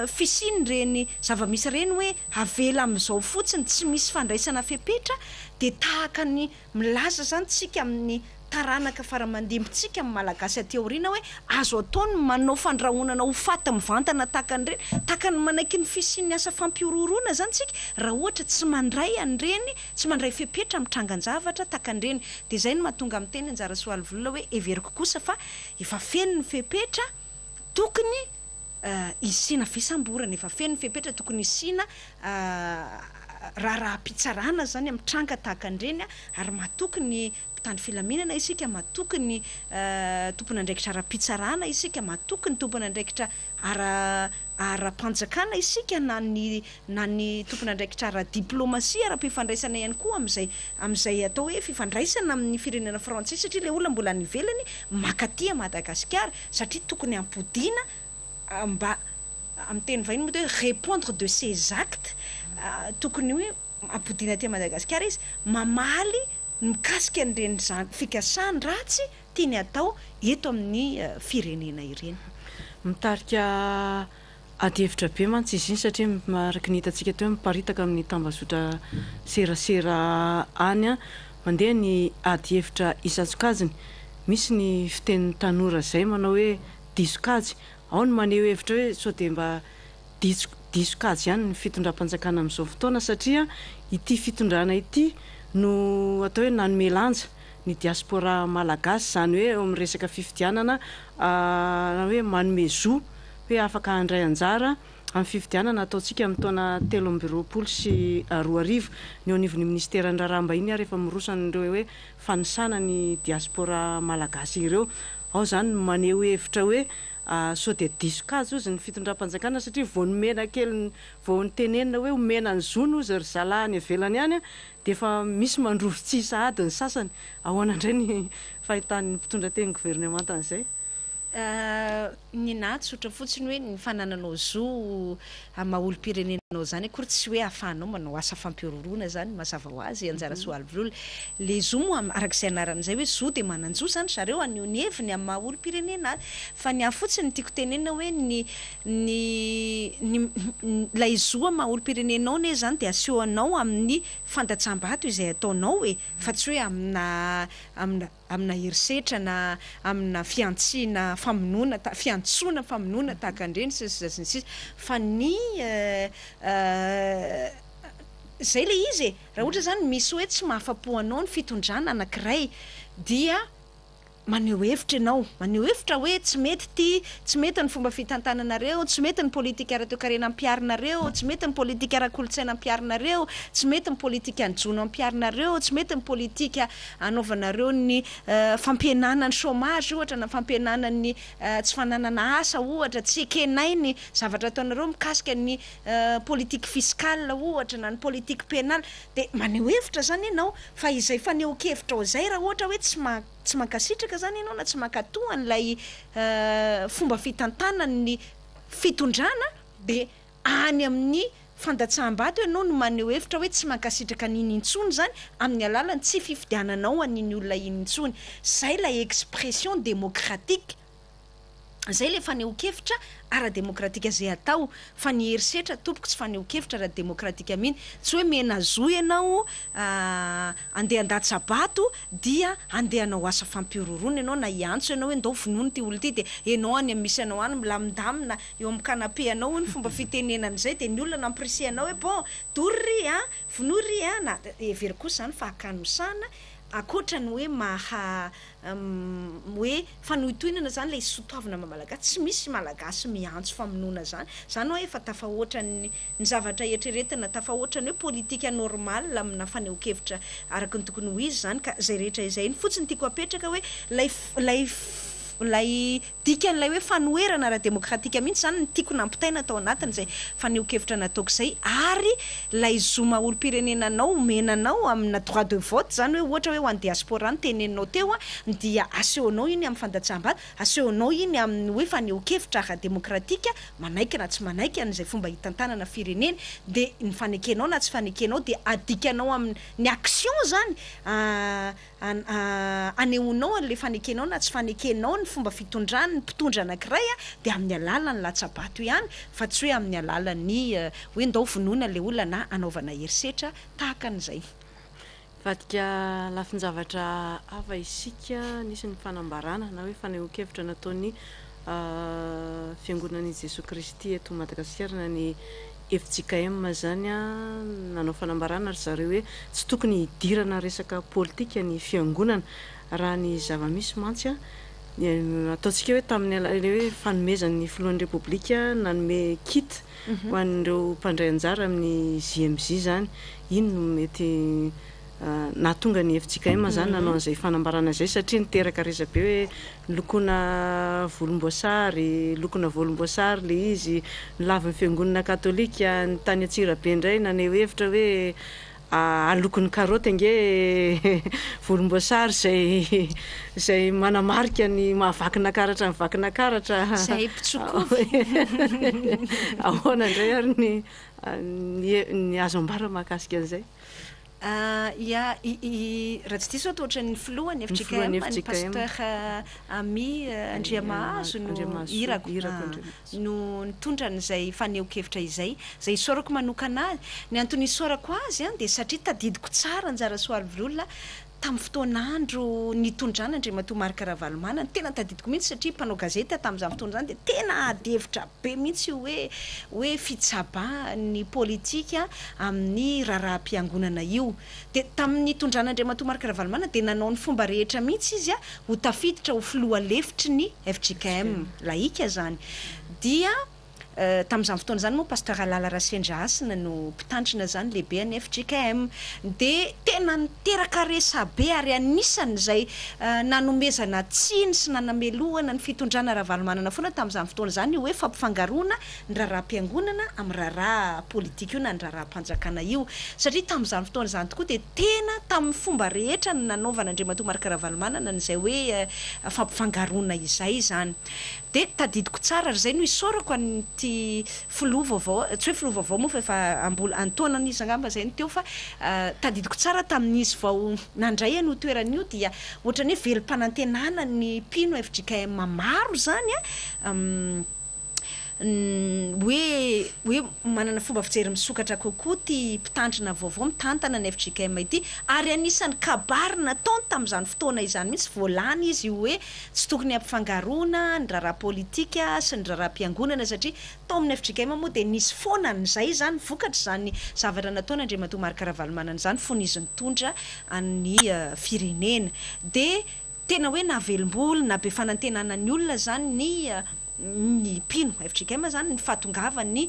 fisian'ireny zava-misy ireny hoe avela amin'izao fotsiny tsy misy fandraisana fepetra dia tahaka ny milaza izany tsika amin'ny taranaka fara-mandimbintsika amin'ny Malagasy aty aoriana hoe azo atao ny manao fandrahonana ho faty mivantana tahaka an'ireny, tahaka ny manaiky ny fisian'ny asa fampihorohoroana izany tsika raha ohatra tsy mandray an'ireny Tsy mandray fepetra amin'ny trangan-javatra tahaka an'ireny. Dia izay no mahatonga miteny Anjara Soalivolona hoe heveriko kosa fa efa feno ny fepetra tokony hisiana fisamborana, efa feno ny fepetra tokony hisiana raharaham-pitsarana izany amin'ny tranga tahaka an'ireny ary matoky ny mpitandro filaminana isika, matoky ny tompon'andraikitra ara-pitsarana isika, matoky ny tompon'andraikitra ara ara-panjakana isika na ny na ny tompon'andraikitra ara-diplaomasia, ara-pifandraisana ihany koa amin'izay amin'izay atao hoe fifandraisana amin'ny firenena frantsay satria ilay olona mbola any ivelany makaty à Madagasikara satria tokony hampodiana mba amin'ny teny vahiny moa dia hoe répondre de ses actes tokony hoe hampodiana aty Madagasikara izy mamaly ny mikasika an'ireny zany fikasan-dratsy tiany hatao eto amin'ny firenena ireny. Mitarika adihevitra be mantsy izy iny satria araka ny hitantsika teo miparitaka amin'ny tambazotra serasera any mandeha ny adihevitra isan-tsokajiny. Misy ny fitenin'ny tanora izay manao hoe diso kajy, ao ny maneho hevitra hoe sao dia mba diso diso kajy ihany ny fitondram-panjakana amin'izao fotoana satria ity fitondrana ity no atao hoe nanome lanja ny diaspora malagasy, izany hoe eo amin'ny resaka fifidianana na hoe manome zo hoe afaka handray anjara amin'ny fifidianana ataontsika amin'ny taona 2023. Ny eo anivon'ny minisiteran'ny raharaham-bahiny ary efa miroso an'ireo hoe fanisana ny diaspora malagasy ireo. Ao izany no maneho hevitra hoe sao dia diso kajy hozy ny fitondram-panjakana satria vao nomena kely vao notenenina hoe omena ny zony hozy ry zalahy any ivelany any dia efa misy mandrovi-tsihy sahady ny sasany. Ahoana indray ny fahitan'ny mpitondra tenin'ny governemanta an'izay? Ny naha tsotra fotsiny hoe ny fanananao zo amin'ny maha olom-pirenena anao izany akory tsy hoe ahafahanao manao asa fampihorohoroana izany mazava ho azy, anjara soa alivolola. Ilay zo moa araka izay anarany izay hoe zo dia manan-jo izany zareo haneho ny heviny amin'ny maha olom-pirenena azy. Fa ny ahy fotsiny no tiako tenenina hoe ny ny ny ilay zo amin'ny maha olom-pirenenao anie izany dia asehonao amin'ny fandatsaham-bato izay ataonao e, fa tsy hoe amina amina amina herisetra na amina fihantsiana famonoana ta fiantsoana famonoana tahaka an'ireny sy ny sisa sy ny sisa fa ny izay ilay izy e, raha ohatra izany misy hoe tsy mahafa-po anao ny fitondrana anankiray dia maneho hevitra ianao, maneho hevitra hoe tsy mety ity, tsy mety ny fomba fitantananareo, tsy mety ny politika ara-toekarena ampiharinareo, tsy mety ny politika ara-kolontsaina ampiharinareo, tsy mety ny politikan'ny jono ampiharinareo, tsy mety ny politika anaovanareo ny fampihenana ny chômage ohatra na fampihenana ny tsy fananana asa ohatra, tsy ekenay ny zavatra ataonareo mikasika ny politique fiscale ohatra na ny politique pénale, dia maneho hevitra izany ianao fa izay fanehoan-kevitrao izay raha ohatra hoe tsy tsy mankasitraka izany ianao na tsy mankatò an'ilay fomba fitantanan'ny fitondrana dia any amin'ny fandatsaham-bato ianao no maneho hevitra hoe tsy mankasitraka an'iny intsony izany amin'ny alalan'ny tsy fifidiananao an'iny olona iny intsony. Izay ilay expression démocratique. Izay ilay fanehoan-kevitra ara-demokratika izay atao, fa ny herisetra tompoko tsy fanehoan-kevitra ara-demokratika mihitsy. Tsy hoe mena zo ianao handeha handatsa-bato dia handeha hanao asa fampihorohoroana ianao na hiantso ianao hoe ndao vonoina ity olona ity dia ianao any amin'ny misy anao any milamindamina eo amin'ny canapé anao hoy ny fomba fitenenana izay dia ny olona namporisihanao hoe bon dory ry a, vonoy ry a na heveriko kosa izany fa hakanosana ankoatra ny hoe maha hoe fanohintohinana zany ilay soatoavina maha malagasy, tsy misy malagasy miantso famonoana zany, zany hoa efa tafahoatra ny ny zavatra eritreretina, tafahoatra ny hoe politika normal amina fanehoan-kevitra araka ny tokony ho izy zany ka zay rehetra izay iny fotsiny tiako apetraka hoe ilay ilay. ilay dikan'ilay hoe fanoherana ara-demokratika mihitsy izany no tiako nampitaina tao anatin'izay fanehoan-kevitra nataoko izay ary ilay zo maha olom-pirenena anao omena anao amina droit de vote izany hoe ohatra hoe ho an'ny diaspora no teneninao teo dia asehonao iny amin'ny fandatsaham-bato, asehonao iny amin'ny hoe fanehoan-kevitra ara-demokratika manaiky na tsy manaiky an'izay fomba hitantanana firenena dia ny fanekenao na tsy fanekenao dia adikanao amin'ny action izany anehoanao an'ilay fanekenao na tsy fanekenao ny fomba fitondran'ny mpitondra anankiray dia amin'ny alalan'ny latsa-bato ihany fa tsy hoe amin'ny alalan'ny hoe ndao vonoina ilay olona na anaovana herisetra tahaka an'izay. Hivadika lafin-javatra hafa isika, nisy ny fanambarana na hoe fanehoan-kevitra nataon'ny Fiangonan'i Jesoa Kristy eto Madagasikara na ny fjkm izany, nanao fanambarana ry zareo hoe tsy tokony hidirana resaka politika ny fiangonana. Raha ny zava-misy mantsy, ataontsika hoe tamin'ny alalan'ilay hoe fanomezan'ny filohan'ny Repoblika nanome kit ho an'ireo mpandray anjara amin'ny JMJ izany, iny no mety nahatonga ny fjkm izany nanao an'izay fanambarana izay satria niteraka resabe hoe Lokona volomboasary, lokona volomboasary ilay izy, nolavin'ny fiangonana katolika, ny tany Antsirabe indray naneho hevitra hoe alokon'ny karaoty ange volomboasary izay izay manamarika ny maha Vakinakaratra an'i Vakinakaratra. Izay mpitsokovy. Ahoana indray ary ny ny azo ambara mahakasika an'izay? Ya, i raha tsy diso aho toa ohatran'ny filohan'ny fjkm, ny pasteur Ami Andriamahazo no irako no nitondra an'izay fanehoan-kevitra izay, izay isaorako manokana azy. Ny antony isaorako azy dia satria tadidiko tsara Anjara Soalovolola tamin'ny fotoan'andro nitondrana Andriamatoa Marc Ravalomanana, tena tadidiko mihitsy satria mpanao gazety aho tamin'izany fotoana izany dia tena ady hevitra be mihitsy io hoe hoe fitsabahan'ny politika amin'ny raharaham-piangonana io. Dia tamin'ny nitondrana Andriamatoa Marc Ravalomanana dia nanao ny fomba rehetra mihitsy izy ho tafiditra ho filoha lefitry ny fjkm, laika izany. Dia Tamin'izany fotoana izany moa Pasteur Lala Rasendrahasina no mpitandrina izany, lehiben'ny fjkm. Dia tena niteraka resabe ary anisan'izay nanomezana tsiny sy nanamelohana ny fitondrana Ravalomanana foana tamin'izany fotoana izany io hoe fampifangaroana ny raharaham-piangonana amin'ny raharaha politika io na ny raharaham-panjakana io. Satria tamin'izany fotoana izany tokoa dia tena tamin'ny fomba rehetra no nanaovan'Andriamatoa Marc Ravalomanana an'izay hoe fampifangaroana izay izany. Dia tadidiko tsara ary izay no isaorako an'ity filoha vaovao, tsy hoe filoha vaovao moa fa efa ambola an-taonany izy angamba izay no teo fa tadidiko tsara tamin'izy vao nandray an'io toerana io dia ohatran'ny hoe velom-panantenana ny mpino fjkm maro izany an, hoe hoe manana fomba fijery misokatra kokoa ity mpitandrina vaovao mitantana ny fjkm ity ary anisan'ny kabary nataony tamin'izany fotoana izany mihitsy vao lany izy io hoe tsy tokony hampifangaroana ny raharaha politika sy ny raharaham-piangonana satria tao amin'ny fjkm moa dia nisy foana an'izay izany vokatr'izany zavatra nataon'Andriamatoa Marc Ravalomanana izany fony izy nitondra an'ny firenena dia tena hoe nahavelom-bolo na be fanantenana ny olona izany ny ny mpino fjkm izany ny fahatongavan'ny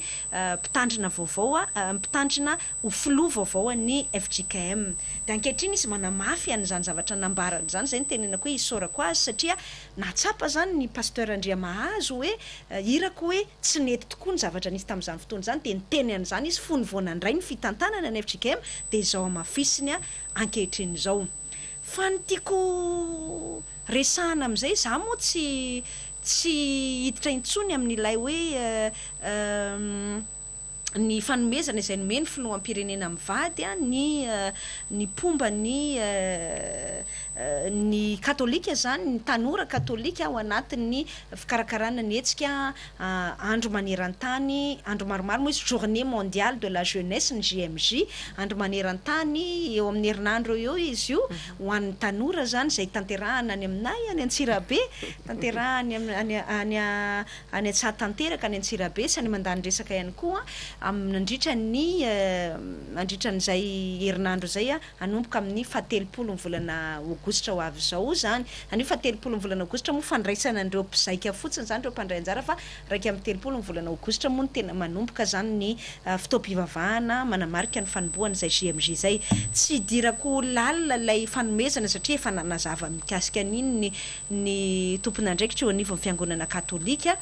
mpitandrina vaovao, mpitandrina ho filoha vaovao an'ny fjkm. Dia ankehitriny izy manamafy an'izany zavatra nambarany izany, izay no tenenako hoe isaorako azy satria nahatsapa izany ny Pasteur Andriamahazo hoe irako hoe tsy nety tokoa ny zavatra nisy tamin'izany fotoana izany dia niteny an'izany izy fony vao nandray ny fitantanana ny fjkm dia izao hamafisiny ankehitriny izao. Fa ny tiako resahana amin'izay, izaho moa tsy tsy hiditra intsony amin'ilay hoe ny fanomezana izay nomen'ny filoham-pirenena mivady ny ny mpomba ny ny katolika izany, ny tanora katolika ao anatin'ny fikarakarana ny hetsika Andro maneran-tany, andro maromaro moa izy, Journée mondiale de la jeunesse ny JMJ, andro maneran-tany eo amin'ny herinandro eo eo izy io, ho an'ny tanora izany izay tanterahana any aminay any Antsirabe, tanterahana any any any Antsahatanteraka any Antsirabe sy any Mandanindresaka ihany koa mandritra ny mandritra an'izay herinandro izay hanomboka amin'ny fahatelopolo ny volana aogositra. aogositra ho avy izao izany. Izany hoe fahatelopolo ny volana aogositra moa fandraisana an'ireo mpizaika fotsiny izany, ireo mpandray anjara fa 31 ny volana aogositra moa no tena manomboka izany ny fotoam-pivavahana manamarika ny fanombohana izay JMJ izay. Tsy idirako lalina ilay fanomezana satria efa nanazava mikasika an'iny ny ny tompon'andraikitra eo anivon'ny fiangonana katolika.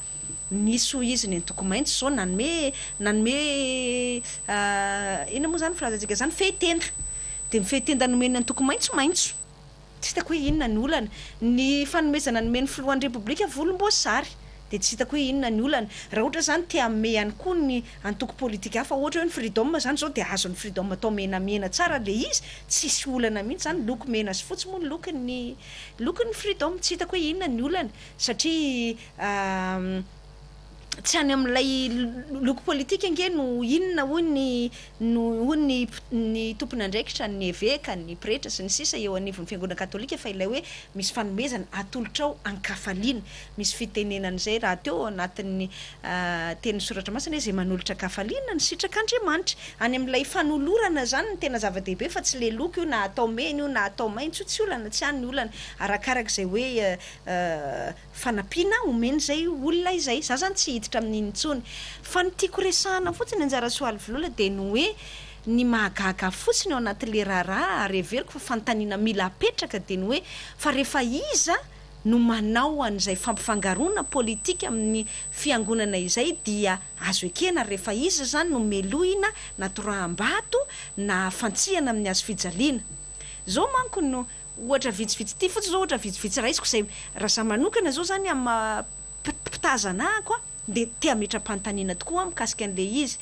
Nisy hoy izy ny antoko maitso izao nanome nanome inona moa izany filazantsika izany fehy-tenda. Dia ny fehy-tenda nomen'ny antoko maitso maitso. Tsy hitako hoe inona ny olana. Ny fanomezana nomen'ny filohan'ny Repoblika volomboasary. Dia tsy hitako hoe inona ny olana. Raha ohatra izany te hanome ihany koa ny antoko politika hafa, ohatra hoe ny Freedom izany izao dia azon'ny Freedom atao menamena tsara ilay izy, tsisy olana mihitsy izany, loko mena sy fotsy moa ny lokon'ny lokon'ny Freedom. Tsy hitako hoe inona ny olana satria tsy any amin'ilay loko politika ange no inona hoy ny no hoy ny ny tompon'andraikitra, ny eveka, ny pretra sy ny sisa eo anivon'ny fiangonana katolika fa ilay hoe misy fanomezana atolotrao an-kafaliana. Misy fitenenana izay rahateo ao anatin'ny tenin'ny soratra masina hoe izay manolotra an-kafaliana no sitrak'Andriamanitra. Any amin'ilay fanolorana izany no tena zava-dehibe fa tsy ilay loko io na atao mena io na atao maitso io tsy olana, tsy any ny olana. Arakarak'izay hoe fanampiana omena izay olona izay. Za zany tsy hiditra amin'iny intsony. Fa ny tiako resahana fotsiny Anjara Soalivilola dia ny hoe ny mahagaga fotsiny ao anatin'ilay raharaha ary heveriko fa fanontaniana mila apetraka dia ny hoe fa rehefa iza no manao an'izay fampifangaroana politika amin'ny fiangonana izay dia azo ekena ary rehefa iza izany no melohina na toraham-bato na fantsihana amin'ny hazofijaliana. Izao manko no Ohatra vitsivitsy, ity fotsiny zao ohatra vitsivitsy raisiko izay, raha za manokana zao zany amin'ny maha mpitazana ahako dia te hametra-panontaniana tokoa aho mikasika an'ilay izy.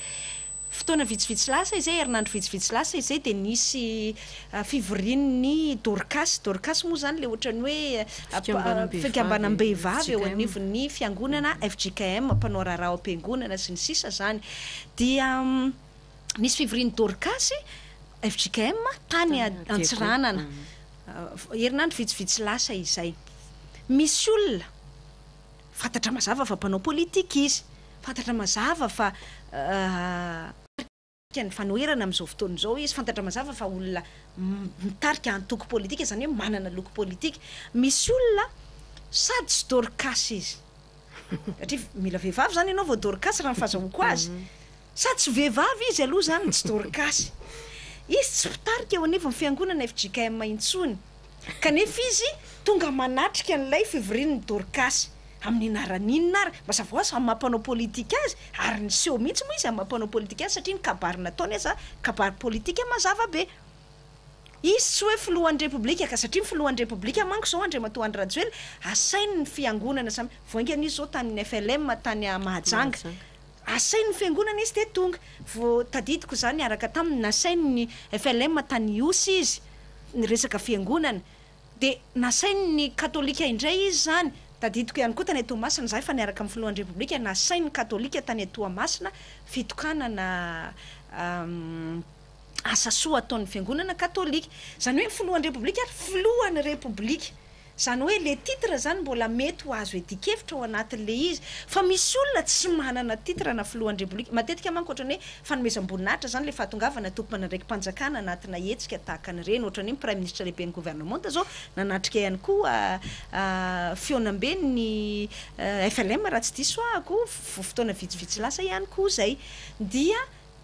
Fotoana vitsivitsy lasa izay, herinandro vitsivitsy lasa izay dia nisy fivorian'ny Dorcas, Dorcas moa zany ilay ohatran'ny hoe fikambanam-behivavy eo anivon'ny fiangonana fjkm, mpanao raharaha ao am-piangonana sy ny sisa zany, dia nisy fivorian'ny Dorcas, fjkm, tany Antsiranana, herinandro vitsivitsy lasa izay. Misy olona, fantatra mazava fa mpanao politika izy, fantatra mazava fa mitarika ny fanoherana amin'izao fotoana izao izy, fantatra mazava fa olona mitarika antoko politika, izany hoe manana loko politika. Misy olona sady tsy Dorcas izy, satria mila vehivavy izany ianao vao Dorcas raha ny fahazahoako azy. Sady tsy vehivavy izy aloha izany no tsy Dorkasy. Izy tsy mpitarika eo anivon'ny fiangonana fjkm intsony. Kanefa izy tonga manatrika an'ilay fivorian'ny Dorkasy. Amin'ny anaran'ny inona ary? Mazava ho azy fa amin'ny maha mpanao politika azy, ary niseho mihitsy moa izy amin'ny maha mpanao politika azy satria ny kabary nataony aza kabary politika mazava be. Izy tsy hoe filohan'ny Repoblika ka satria ny filohan'ny Repoblika manko izao Andriamatoa Andry Rajoelina asainy ny fiangonana samy, vao haingana izy izao tany FLM tany Mahajanga. Asain' ny fiangonana izy dia tonga. Vao tadidiko izaho niaraka taminy, nasain' ny FLM tany Ihosy izy, niresaka fiangonana. Dia nasain' ny katolika indray izy izany. Tadidiko ihany koa tany Toamasina, izaho efa niaraka amin'ny filohan'ny Repoblika, nasain' ny katolika tany Toamasina fitokanana asa soa ataon'ny fiangonana katolika. Izany hoe ny filohan'ny Repoblika ary filohan'ny Repoblika. Izany hoe le titre izany mbola mety ho azo iadian-kevitra ao anatin'ilay izy. Fa misy olona tsy manana titre na filohan'ny Rebolika. Matetika manko ohatran'ny hoe fanomezam-boninahitra izany ilay fahatongavana tompon'andraiki-panjakana anatina hetsika tahaka an'ireny. Ohatran'ny hoe ny praiminisitra lehiben'ny governemanta izao nanatrika ihany koa fihaonamben'ny FLM raha tsy diso ahako, fotoana vitsivitsy lasa ihany koa izay. Dia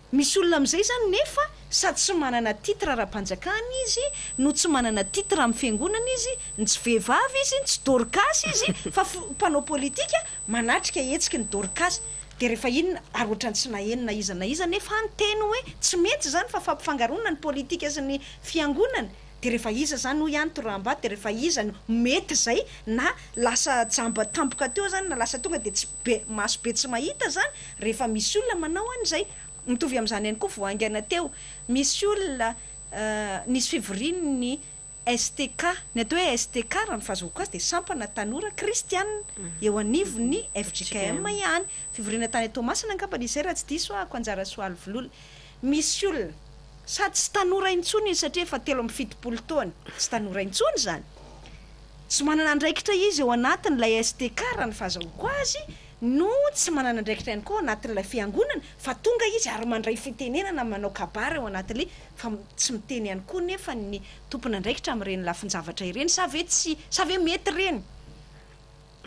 Misy olona amin'izay izany nefa sady tsy manana titre ara-panjakana izy no tsy manana titre amin'ny fiangonana izy, ny tsy vehivavy izy, ny tsy dorcas izy fa mpanao politika manatrika hetsiky ny dorcas. Dia rehefa inona ary ohatran'ny tsy naheno na iza na iza nefa aho niteny hoe tsy mety izany fa fampifangaroana ny politika sy ny fiangonana. Dia rehefa iza izany hoy aho ny toraham-bato dia rehefa iza no mety izay na lasa jamba tampoka teo izany na lasa tonga dia tsy be maso be tsy mahita izany rehefa misy olona manao an'izay. Mitovy amin'izany ihany koa vao haingana teo, misy olona nisy fivorian'ny STK, ny atao hoe STK raha ny fahazoako azy dia sampana tanora kristiana eo anivon'ny fjkm ihany, fivoriana tany Toamasina angambany izay raha tsy diso ahako, Anjara Soalovolola. Misy olona, sady tsy tanora intsony izy satria efa 73 taona, tsy tanora intsony izany, tsy manana andraikitra izy eo anatin'ilay STK raha ny fahazahoako azy. no tsy manana andraikitra ihany koa ao anatin'ilay fiangonana fa tonga izy ary mandray fitenenana manao kabary ao anatin'ilay fa tsy miteny ihany koa nefa ny tompon'andraikitra amin'ireny lafin-javatra ireny sa ve tsy sa ve mety ireny?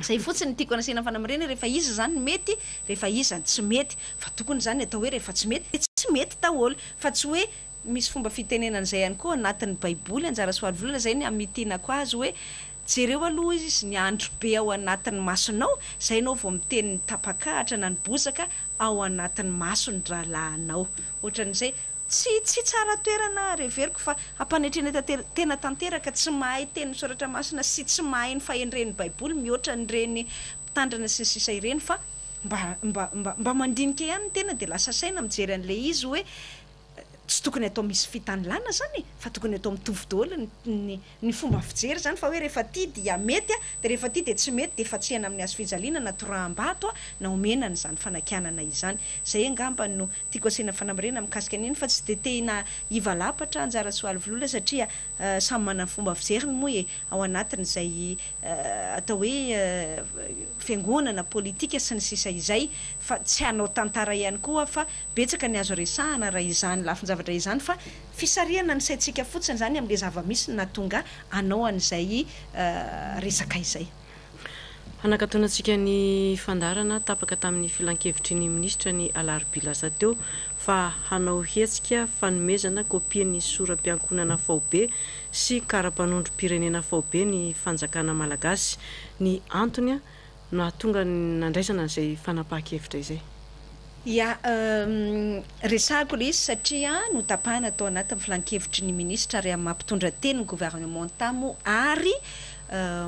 Izay fotsiny no tiako anasiana fanamarihana rehefa iza izany no mety rehefa iza no tsy mety fa tokony izany atao hoe rehefa tsy mety dia tsy mety daholo fa tsy hoe misy fomba fitenenana izay ihany koa anatin'ny baiboly anjara soarivolana izay ny hamitinako azy hoe jereo aloha izy ny andro be ao anatin'ny masonao izay ianao vao miteny ny tapakahatra na ny bozaka ao anatin'ny mason'ny rahalahinao ohatran'izay Tsy tsy tsara toerana ary heveriko fa hampanetreneta tena tanteraka tsy mahay tenin'ny soratra masina sy tsy mahay ny fahendren'ny baiboly mihoatra an'ireny mpitandrina sy ny sisa ireny fa mba mba mba mba mandinika ihany ny tena dia lasa saina mijery an'ilay izy hoe tsy tokony atao misy fitanilana zany e fa tokony atao mitovy daholo ny ny ny fomba fijery zany fa hoe rehefa tia dia mety a dia rehefa tia dia tsy mety dia fatsihana amin'ny hazo fijaliana na toraham-bato a na omena an'izany fanakianana izany zay angamba no Tiako asiana fanamarihana mikasika an'iny fa tsy dia tena hivalapatra Anjara Soalivololona satria samy manana ny fomba fijeriny moa e, ao anatin'izay atao hoe fiangonana, politika sy ny sisa izay fa tsy hanao tantara ihany koa aho fa betsaka ny azo resahana raha izany lafin-javatra izany fa fisarihana ny saintsika fotsiny izany amin'ilay zava-misy no nahatonga anao an'izay resaka izay. Hanakatonantsika ny fandaharana tapaka tamin'ny filankevitry ny minisitra ny alarobia lasa teo fa hanao hetsika fanomezana kopian'ny sora-piankohonana faobe sy kara-panondrom-pirenena faobe ny fanjakana malagasy. Ny antony nahatonga ny nandraisana an'izay fanapahan-kevitra izay. Ya, resahako ilay izy satria notapahana tao anatin'ny filankevitry ny minisitra ary amin'ny maha mpitondra teny ny governemanta moa ary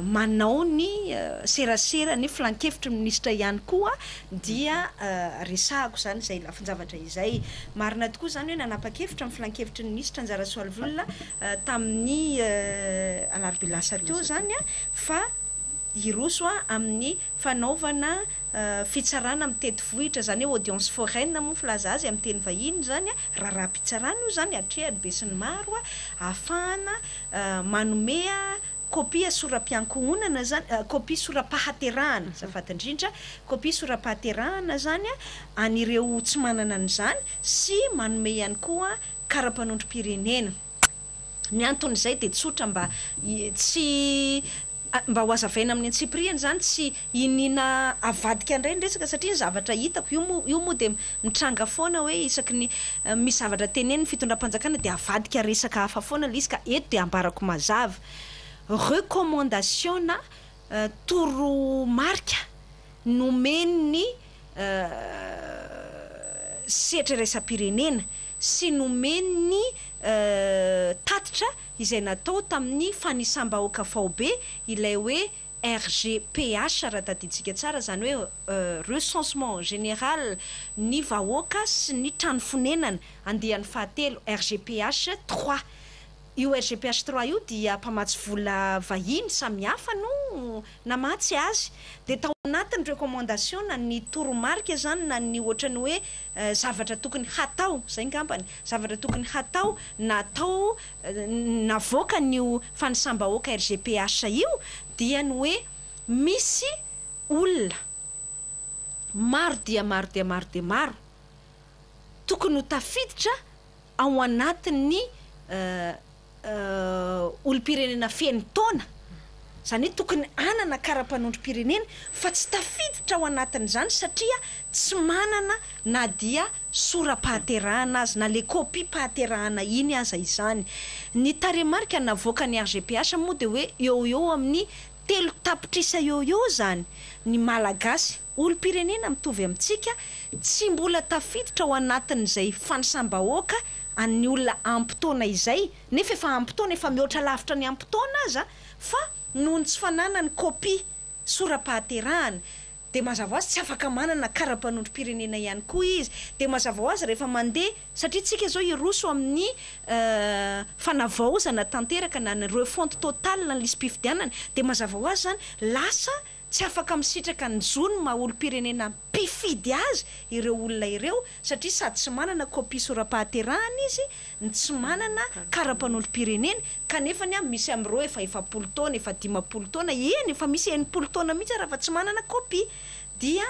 manao ny serasera ny filankevitry ny minisitra ihany koa dia resahako izany izay lafin-javatra izay. Marina tokoa izany hoe nanapa-kevitra ny filankevitry ny minisitra Anjara Soalivolona tamin'ny alarobia lasa teo izany fa hiroso amin'ny fanaovana fitsarana mitety vohitra, izany hoe audience foraine moa ny filaza azy amin'ny teny vahiny izany, raharaham-pitsarana io izany atrehan'ny besinimaro ahafahana manome kopia sora-piankohonana zany, kopia sora-pahaterahana, azafady indrindra, kopia sora-pahaterahana zany an'ireo tsy manana an'izany sy manome ihany koa kara-panondrom-pirenena. Ny anton'izay dia tsotra mba tsy mba ho azavaina amin'ny antsipirihany izany, tsy iniana avadika indray ny resaka satria ny zavatra hitako, io moa io moa dia mitranga foana hoe isaky ny misy zavatra tenenin'ny fitondram-panjakana dia avadika resaka hafa foana ilay izy ka eto dia ambarako mazava, recommandation na toromarika nomen'ny sehatra iraisam-pirenena sy nomen'ny tatitra izay natao tamin'ny fanisam-bahoaka faobe ilay hoe RGPH raha tadidintsika tsara, izany hoe Recensement Général ny vahoaka sy ny trano fonenana, andiany fahatelo, RGPH trois. Io RGPH trois io dia mpamatsy vola vahiny samihafa no namatsy azy. Dia tao anatin'ny recommandation na ny toromarika izany na ny ohatran'ny hoe zavatra tokony hatao, izay angambany, zavatra tokony hatao natao navoakan'io fanisam-bahoaka RGPH io dia ny hoe misy olona maro dia maro dia maro dia maro tokony ho tafiditra ao anatin'ny olom-pirenena feno taona, izany hoe tokony hanana kara-panondrom-pirenena fa tsy tafiditra ao anatin'izany satria tsy manana na dia sora-pahaterahana aza, na le kopia-pahaterahana iny aza izany. Ny tarehimarika navoakan'ny RGPH moa dia hoe eo ho eo amin'ny 3 tapitrisa eo ho eo izany ny Malagasy, olom-pirenena mitovy amintsika, tsy mbola tafiditra ao anatin'izay fanisam-bahoaka an'ny olona ampy taona izay, nefa efa ampy taona, efa mihoatra lavitra ny ampy taona aza, fa noho ny tsy fananany kopia sora-pahaterahana, dia mazava ho azy tsy afaka manana kara-panondrom-pirenena ihany koa izy, dia mazava ho azy rehefa mandeha, satria tsika izao hiroso amin'ny fanavaozana tanteraka na ny refonte totale ny lisi-pifidianana, dia mazava ho azy izany lasa tsy afaka misitraka ny zony maha olom-pirenena mpifidy azy ireo olona ireo satria sady tsy manana kopia sora-pahaterahana izy no tsy manana kara-panondrom-pirenena kanefa ny misy amin'ireo efa 40 taona, efa 50 taona, eny efa misy 60 taona mihitsy ara fa tsy manana kopia dia.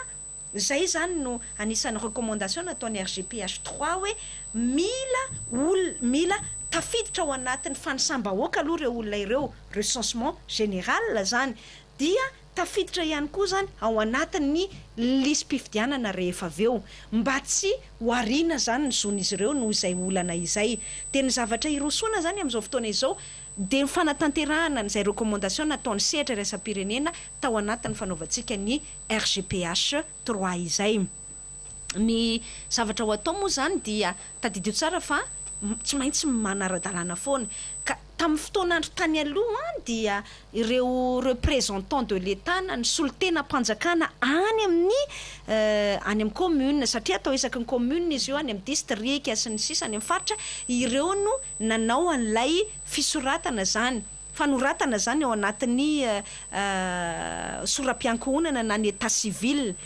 Izay izany no anisan'ny recommandation nataon'ny RGPH trois hoe mila olona, mila tafiditra ao anatin'ny fanisam-bahoaka aloha ireo olona ireo, recensement général izany, dia tafiditra ihany koa izany ao anatin'ny lisi-pifidianana rehefa avy eo, mba tsy ho ariana izany ny zon'izy ireo noho izay olana izay. Dia ny zavatra irosoana izany amin'izao fotoana izao dia ny fanatanterahana an'izay recommandation nataon'ny sehatra iraisam-pirenena tao anatin'ny fanaovantsika ny RGPH trois izay. Ny zavatra ho atao moa izany dia tadidio tsara fa tsy maintsy manara-dalàna foana. Ka tamin'ny fotoan'andro tany aloha dia ireo représentants de l'Etat na ny solontenam-panjakana any amin'ny any amin'ny commune, satria atao isaky ny commune izy io, any amin'ny distrika sy ny sisa any amin'ny faritra, ireo no nanao an'ilay fisoratana izany. Fanoratana izany ao anatin'ny sora-piankohonana na ny état civil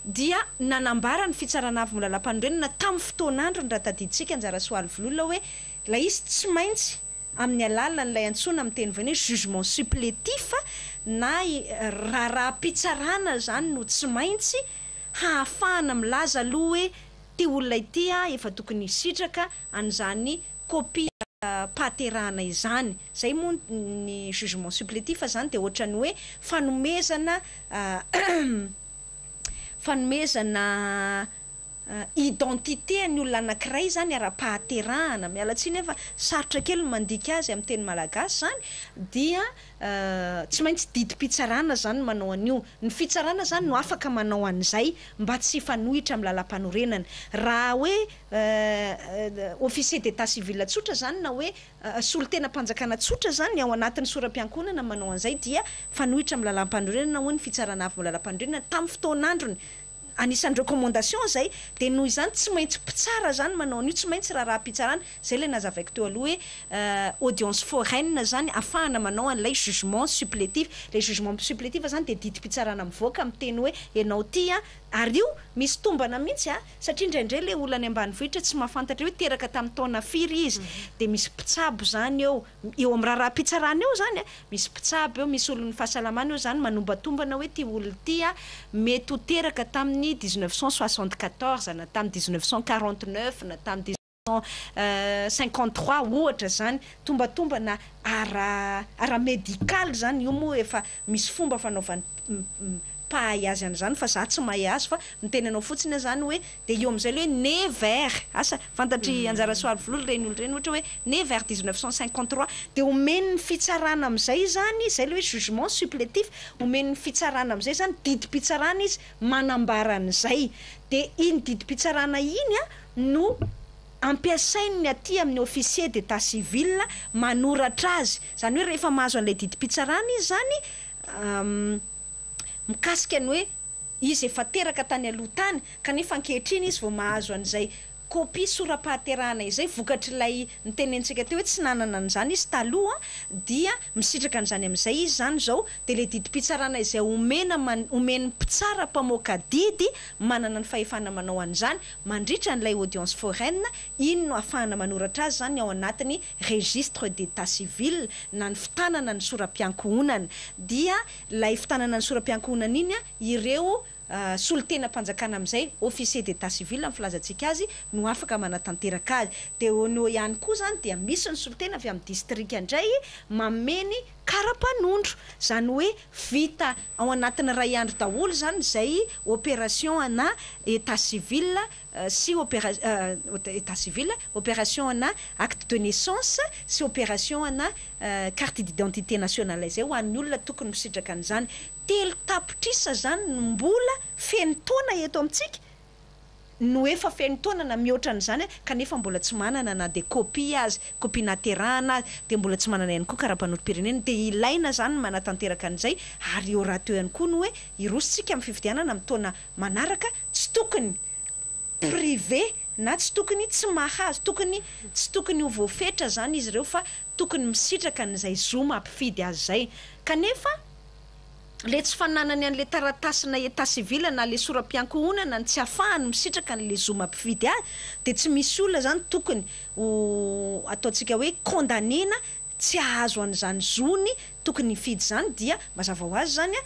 dia nanambara ny Fitsarana Avo momba ny Lalàmpanorenana tamin'ny fotoan'androny raha tadidintsika Anjara Soalivololona hoe ilay izy tsy maintsy amin'ny alalan'ilay antsoina amin'ny teny vahiny hoe jugement supplétif na raharaham-pitsarana izany no tsy maintsy hahafahana milaza aloha hoe ity olona ity efa tokony hisitraka an'izany kopia pahaterahana izany. Izay moa ny jugement supplétif izany dia ohatran'ny hoe fanomezana fanomezana identité an'ny olona anankiray izany ara-pahaterahana, miala tsiny aho fa sarotra kely ny mandika azy amin'ny teny malagasy izany, dia tsy maintsy didim-pitsarana izany no manao an'io. Ny fitsarana izany no afaka manao an'izay mba tsy hifanohitra amin'ny lalàmpanorenana. Raha hoe Officier d'état civil tsotra izany na hoe solontenam-panjakana tsotra izany ao anatin'ny sora-piankohonana manao an'izay dia fanohitra amin'ny lalàmpanorenana hoy ny Fitsarana Avo Lalàmpanorenana tamin'ny fotoan'androny. Anisan'ny recommandation izay dia noho izany tsy maintsy mpitsara izany manao an'io, tsy maintsy raharaham-pitsarana, izay ilay nazavaiko teo aloha hoe audience foraine izany ahafahana manao an'ilay jugement supplétif. Ilay jugement supplétif izany dia didim-pitsarana mivoaka miteny hoe ianao ity an, ary io misy tombana mihitsy an, Satria indraindray ilay olona any ambanivohitra tsy mahafantatra hoe teraka tamin'ny taona firy izy, dia misy mpitsabo izany eo, eo amin'ny raharaham-pitsarana eo izany an, misy mpitsabo eo, misy olon'ny fahasalamana eo izany manombatombana hoe ity olona ity an, mety ho teraka tamin'ny 1974 na tamin'ny 1949 na tamin'ny 1953 ohatra izany, tombatombana ara ara-medikaly izany, io moa efa misy fomba fanaovan'ny mpahay azy an'izany fa za tsy mahay azy fa miteny anao fotsiny aho izany hoe dia eo amin'izay ilay hoe né vers, asa fantatr'i Anjara Soalovolola ireny olona ireny ohatra hoe né vers 1953 dia omen'ny fitsarana amin'izay izany, izay ilay hoe jugement supplétif, omen'ny fitsarana amin'izay izany didim-pitsarana izy manambara an'izay, dia iny didim-pitsarana iny an no ampiasain'ny aty amin'ny officier d'état civil manoratra azy, izany hoe rehefa mahazo an'ilay didim-pitsarana izy izany mikasika ny hoe izy efa teraka tany aloha tany kanefa ankehitriny izy vao mahazo an'izay kopia sora-pahaterahana izay vokatr'ilay nitenentsika teo hoe tsy nanana an'izany izy taloha dia misitraka an'izany amin'izay izy izany izao dia ilay didim-pitsarana izay omena omen'ny mpitsara mpamoaka didy manana ny fahefana manao an'izany Mandritra an'ilay audience foraine, iny no ahafahana manoratra azy izany ao anatin'ny registre d'état civil na ny fitanana ny sora-piankohonana. Dia ilay fitanana ny sora-piankohonana iny ireo solontenam-panjakana amin'izay, officier d'état civil ny filazantsika azy, no afaka manatanteraka azy. Dia eo no eo ihany koa izany dia misy ny solontena avy amin'ny distrika indray manome ny kara-panondro. Izany hoe vita ao anatin'ny iray andro daholo izany izay opération ana état civil sy opéra état civil, opération ana acte de naissance sy opération ana carte d'identité nationale izay ho an'ny olona tokony misitraka an'izany. 3 tapitrisa izany no mbola feno taona eto amintsika no efa feno taona na mihoatra an'izany kanefa mbola tsy manana na dia copie aza, copie nahaterahana aza, dia mbola tsy manana ihany koa karapanondrom-pirenena, dia ilaina izany ny manatanteraka an'izay ary eo rahateo ihany koa ny hoe hiroso tsika amin'ny fifidianana amin'ny taona manaraka, tsy tokony privé na tsy tokony tsy mahazo, tokony tsy tokony ho voafetra izany izy ireo fa tokony misitraka an'izay zo mampifidy azy izay kanefa le tsy fananany an'le taratasina état civil na le sora-piankohonana ny tsy afahany misitraka an'le zo mampifidy azy dia tsy misy olona zany tokony ho ataontsika hoe condamner-na tsy hahazo an'izany zony tokony hifidy izany dia mazava ho azy zany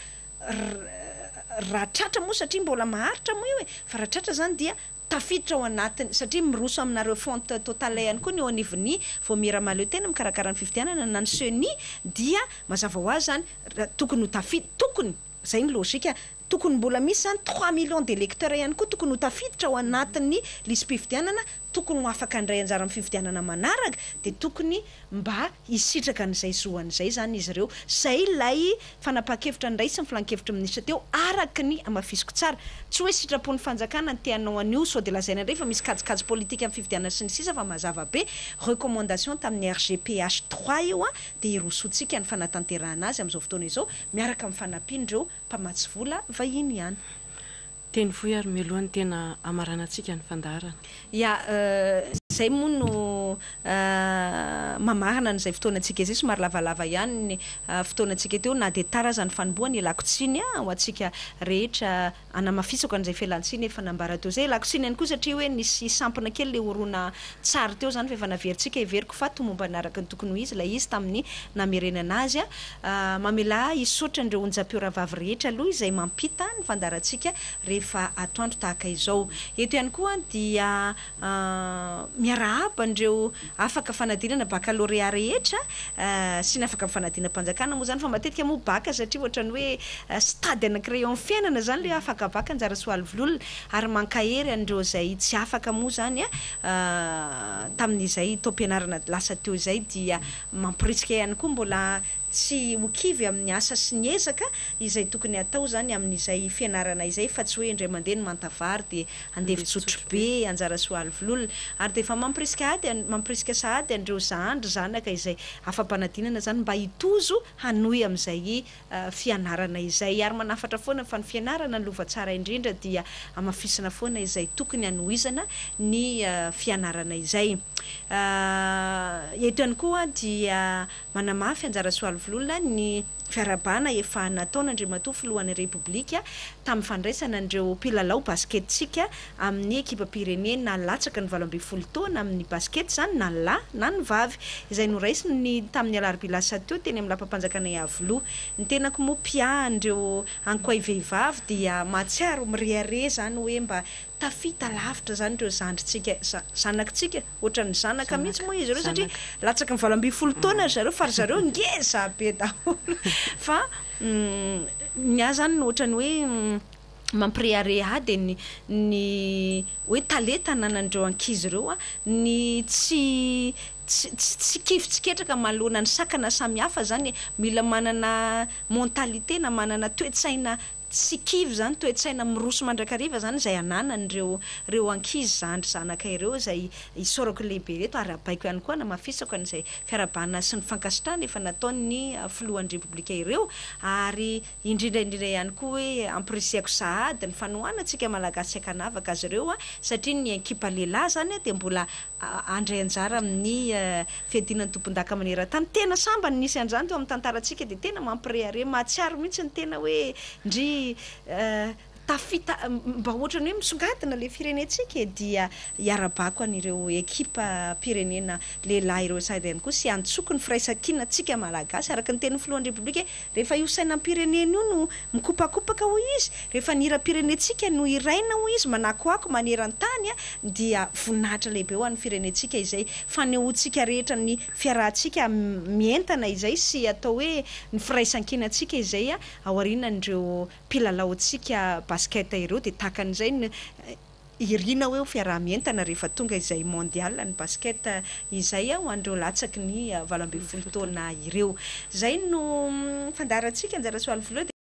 Raha tratra moa satria mbola maharitra moa io e, fa raha tratra izany dia tafiditra ao anatiny, satria miroso amina refonte totale ihany koa ny eo anivon'ny Vaomiera Mahaleo Tena mikarakara ny fifidianana na ny Ceni dia mazava ho azy izany raha tokony ho tafiditra, tokony, izay ny lojika, tokony mbola misy izany 3 millions d'électeurs ihany koa tokony ho tafiditra ao anatin'ny lisi-pifidianana, tokony ho afaka handray anjara amin'ny fifidianana manaraka, dia tokony mba hisitraka an'izay zo an'izay izany izy ireo. Izay ilay fanapahan-kevitra noraisin'ny filankevitry ny minisitra teo, araka ny hamafisiko tsara. Tsy hoe sitrapon'ny fanjakana ny te hanao an'io, sao dia lazaina indray fa misy kajikajy politika amin'ny fifidianana sy ny sisa fa mazava be, recommandation tamin'ny RGPH trois io dia hirosoantsika ny fanatanterahana azy amin'izao fotoana izao miaraka amin'ny fanampian'ireo mpamatsy vola vahiny ihany. Teny fohy ary mialoha ny tena hamaranantsika ny fandaharana. Ya, izay moa no mamarana an'izay fotoanantsika izay, somary lavalava ihany ny fotoanantsika teo na dia tara aza ny fanombohana, ialako tsiny ho antsika rehetra hanamafisako an'izay fialan-tsiny efa nambara teo izay, ialako tsiny ihany koa satria hoe nisy sampona kely ilay horonan-tsary teo izany fa efa naverintsika, heveriko fa tomombana araka ny tokony ho izy ilay izy tamin'ny namerenana azy. Mamelà ahy hisaotra an'ireo onjam-peo rahavavy rehetra aloha izay mampita ny fandaharantsika rehefa atoandro tahaka izao. Eto ihany koa dia miarahaba an'ireo afaka fanadinana bakalorea rehetra sy ny afaka fanadinam-panjakana moa izany fa matetika moa baka satria ohatran'ny hoe stade anankiray eo amin'ny fiainana izany ilay afaka baka anjara soalivololona ary mankahery an'ireo izay tsy afaka moa izany tamin'izay taom-pianarana lasa teo izay dia Mamporisika ihany koa mbola tsy ho kivy amin'ny asa sy ny ezaka izay tokony hatao izany amin'izay fianarana izay fa tsy hoe indray mandeha ny manta vary dia andevo-tsotro be, anjara soa alivolola. Ary dia efa mamporisika ady mamporisika sahady an'ireo zandry zanaka izay afa-panadinana izany mba hitozo hanohy amin'izay fianarana izay. Ary manafatra foana fa ny fianarana ny lova tsara indrindra dia hamafisina foana izay tokony hanohizana ny fianarana izay. Eto ihany koa dia manamafy anjara soalivololona ny fiarahabana efa nataon'Andriamatoa Filohan'ny Repoblika tamin'ny fandraisana an'ireo mpilalao basketintsika amin'ny ekipam-pirenena latsaky ny 18 taona amin'ny basikety izany na ny lahy na ny vavy izay noraisiny tamin'ny alarobia lasa teo teny amin'ny lapam-panjakana Iavoloha. Ny tenako moa mpiahy an'ireo ankoay vehivavy dia mahatsiaro mirehareha izany hoe mba tafita lavitra izany ireo zandrintsika, zanakitsika, ohatran'ny zanaka mihitsy moa izy ireo satria latsaky ny 18 taona ry zareo fa ry zareo ngeza be daholo fa ny ahy izany ohatran'ny hoe mampirehareha ahy dia ny ny hoe talenta ananan'ireo ankizy ireo ny tsy tsy tsy kivy tsy ketraka manoloana ny sakana samihafa izany e, mila manana mentalité na manana toe-tsaina tsy kivy izany, toe-tsaina miroso mandrakariva izany izay ananan'ireo ireo ankizy zandry zanaka ireo izay isaorako lehibe ireto ary abaiko ihany koa hanamafisako an'izay fiarahabana sy ny fankasitrahana efa nataon'ny filohan'ny Repoblika ireo ary Indrindra indrindra ihany koa hoe ampirisihako sahady ny fanohanantsika Malagasy tsy ankanavaka azy ireo satria ny ekipa lehilahy izany dia mbola handray anjara amin'ny fiadiana ny tompondaka maneran-tany. Tena sambany nisy an'izany teo amin'ny tantarantsika dia tena mampirehareha, mahatsiaro mihitsy ny tena hoe ndry tafita mba ohatran'ny hoe misongadina ilay firenentsika e, dia iarabako an'ireo ekipam-pirenena lehilahy ireo sahady ihany koa sy antsoko ny firaisankinantsika Malagasy araka ny tenin'ny filohan'ny Repoblika hoe Rehefa io sainam-pirenena io no mikopakopaka hoy izy, rehefa ny hiram-pirenentsika no hiraina hoy izy manakoako maneran-tany dia voninahitra lehibe ho an'ny firenentsika izay fanehoantsika rehetra ny fiarahantsika mientana izay sy atao hoe ny firaisankinantsika izay aorianan'ireo mpilalaontsika basket ireo dia tahaka an'izay ny Irina hoe ho fiaraha-mientana rehefa tonga izay mondial ny basket izay ho an'ireo latsaky ny 18 taona ireo. Izay no fandaharantsika anjara soaly voalohany.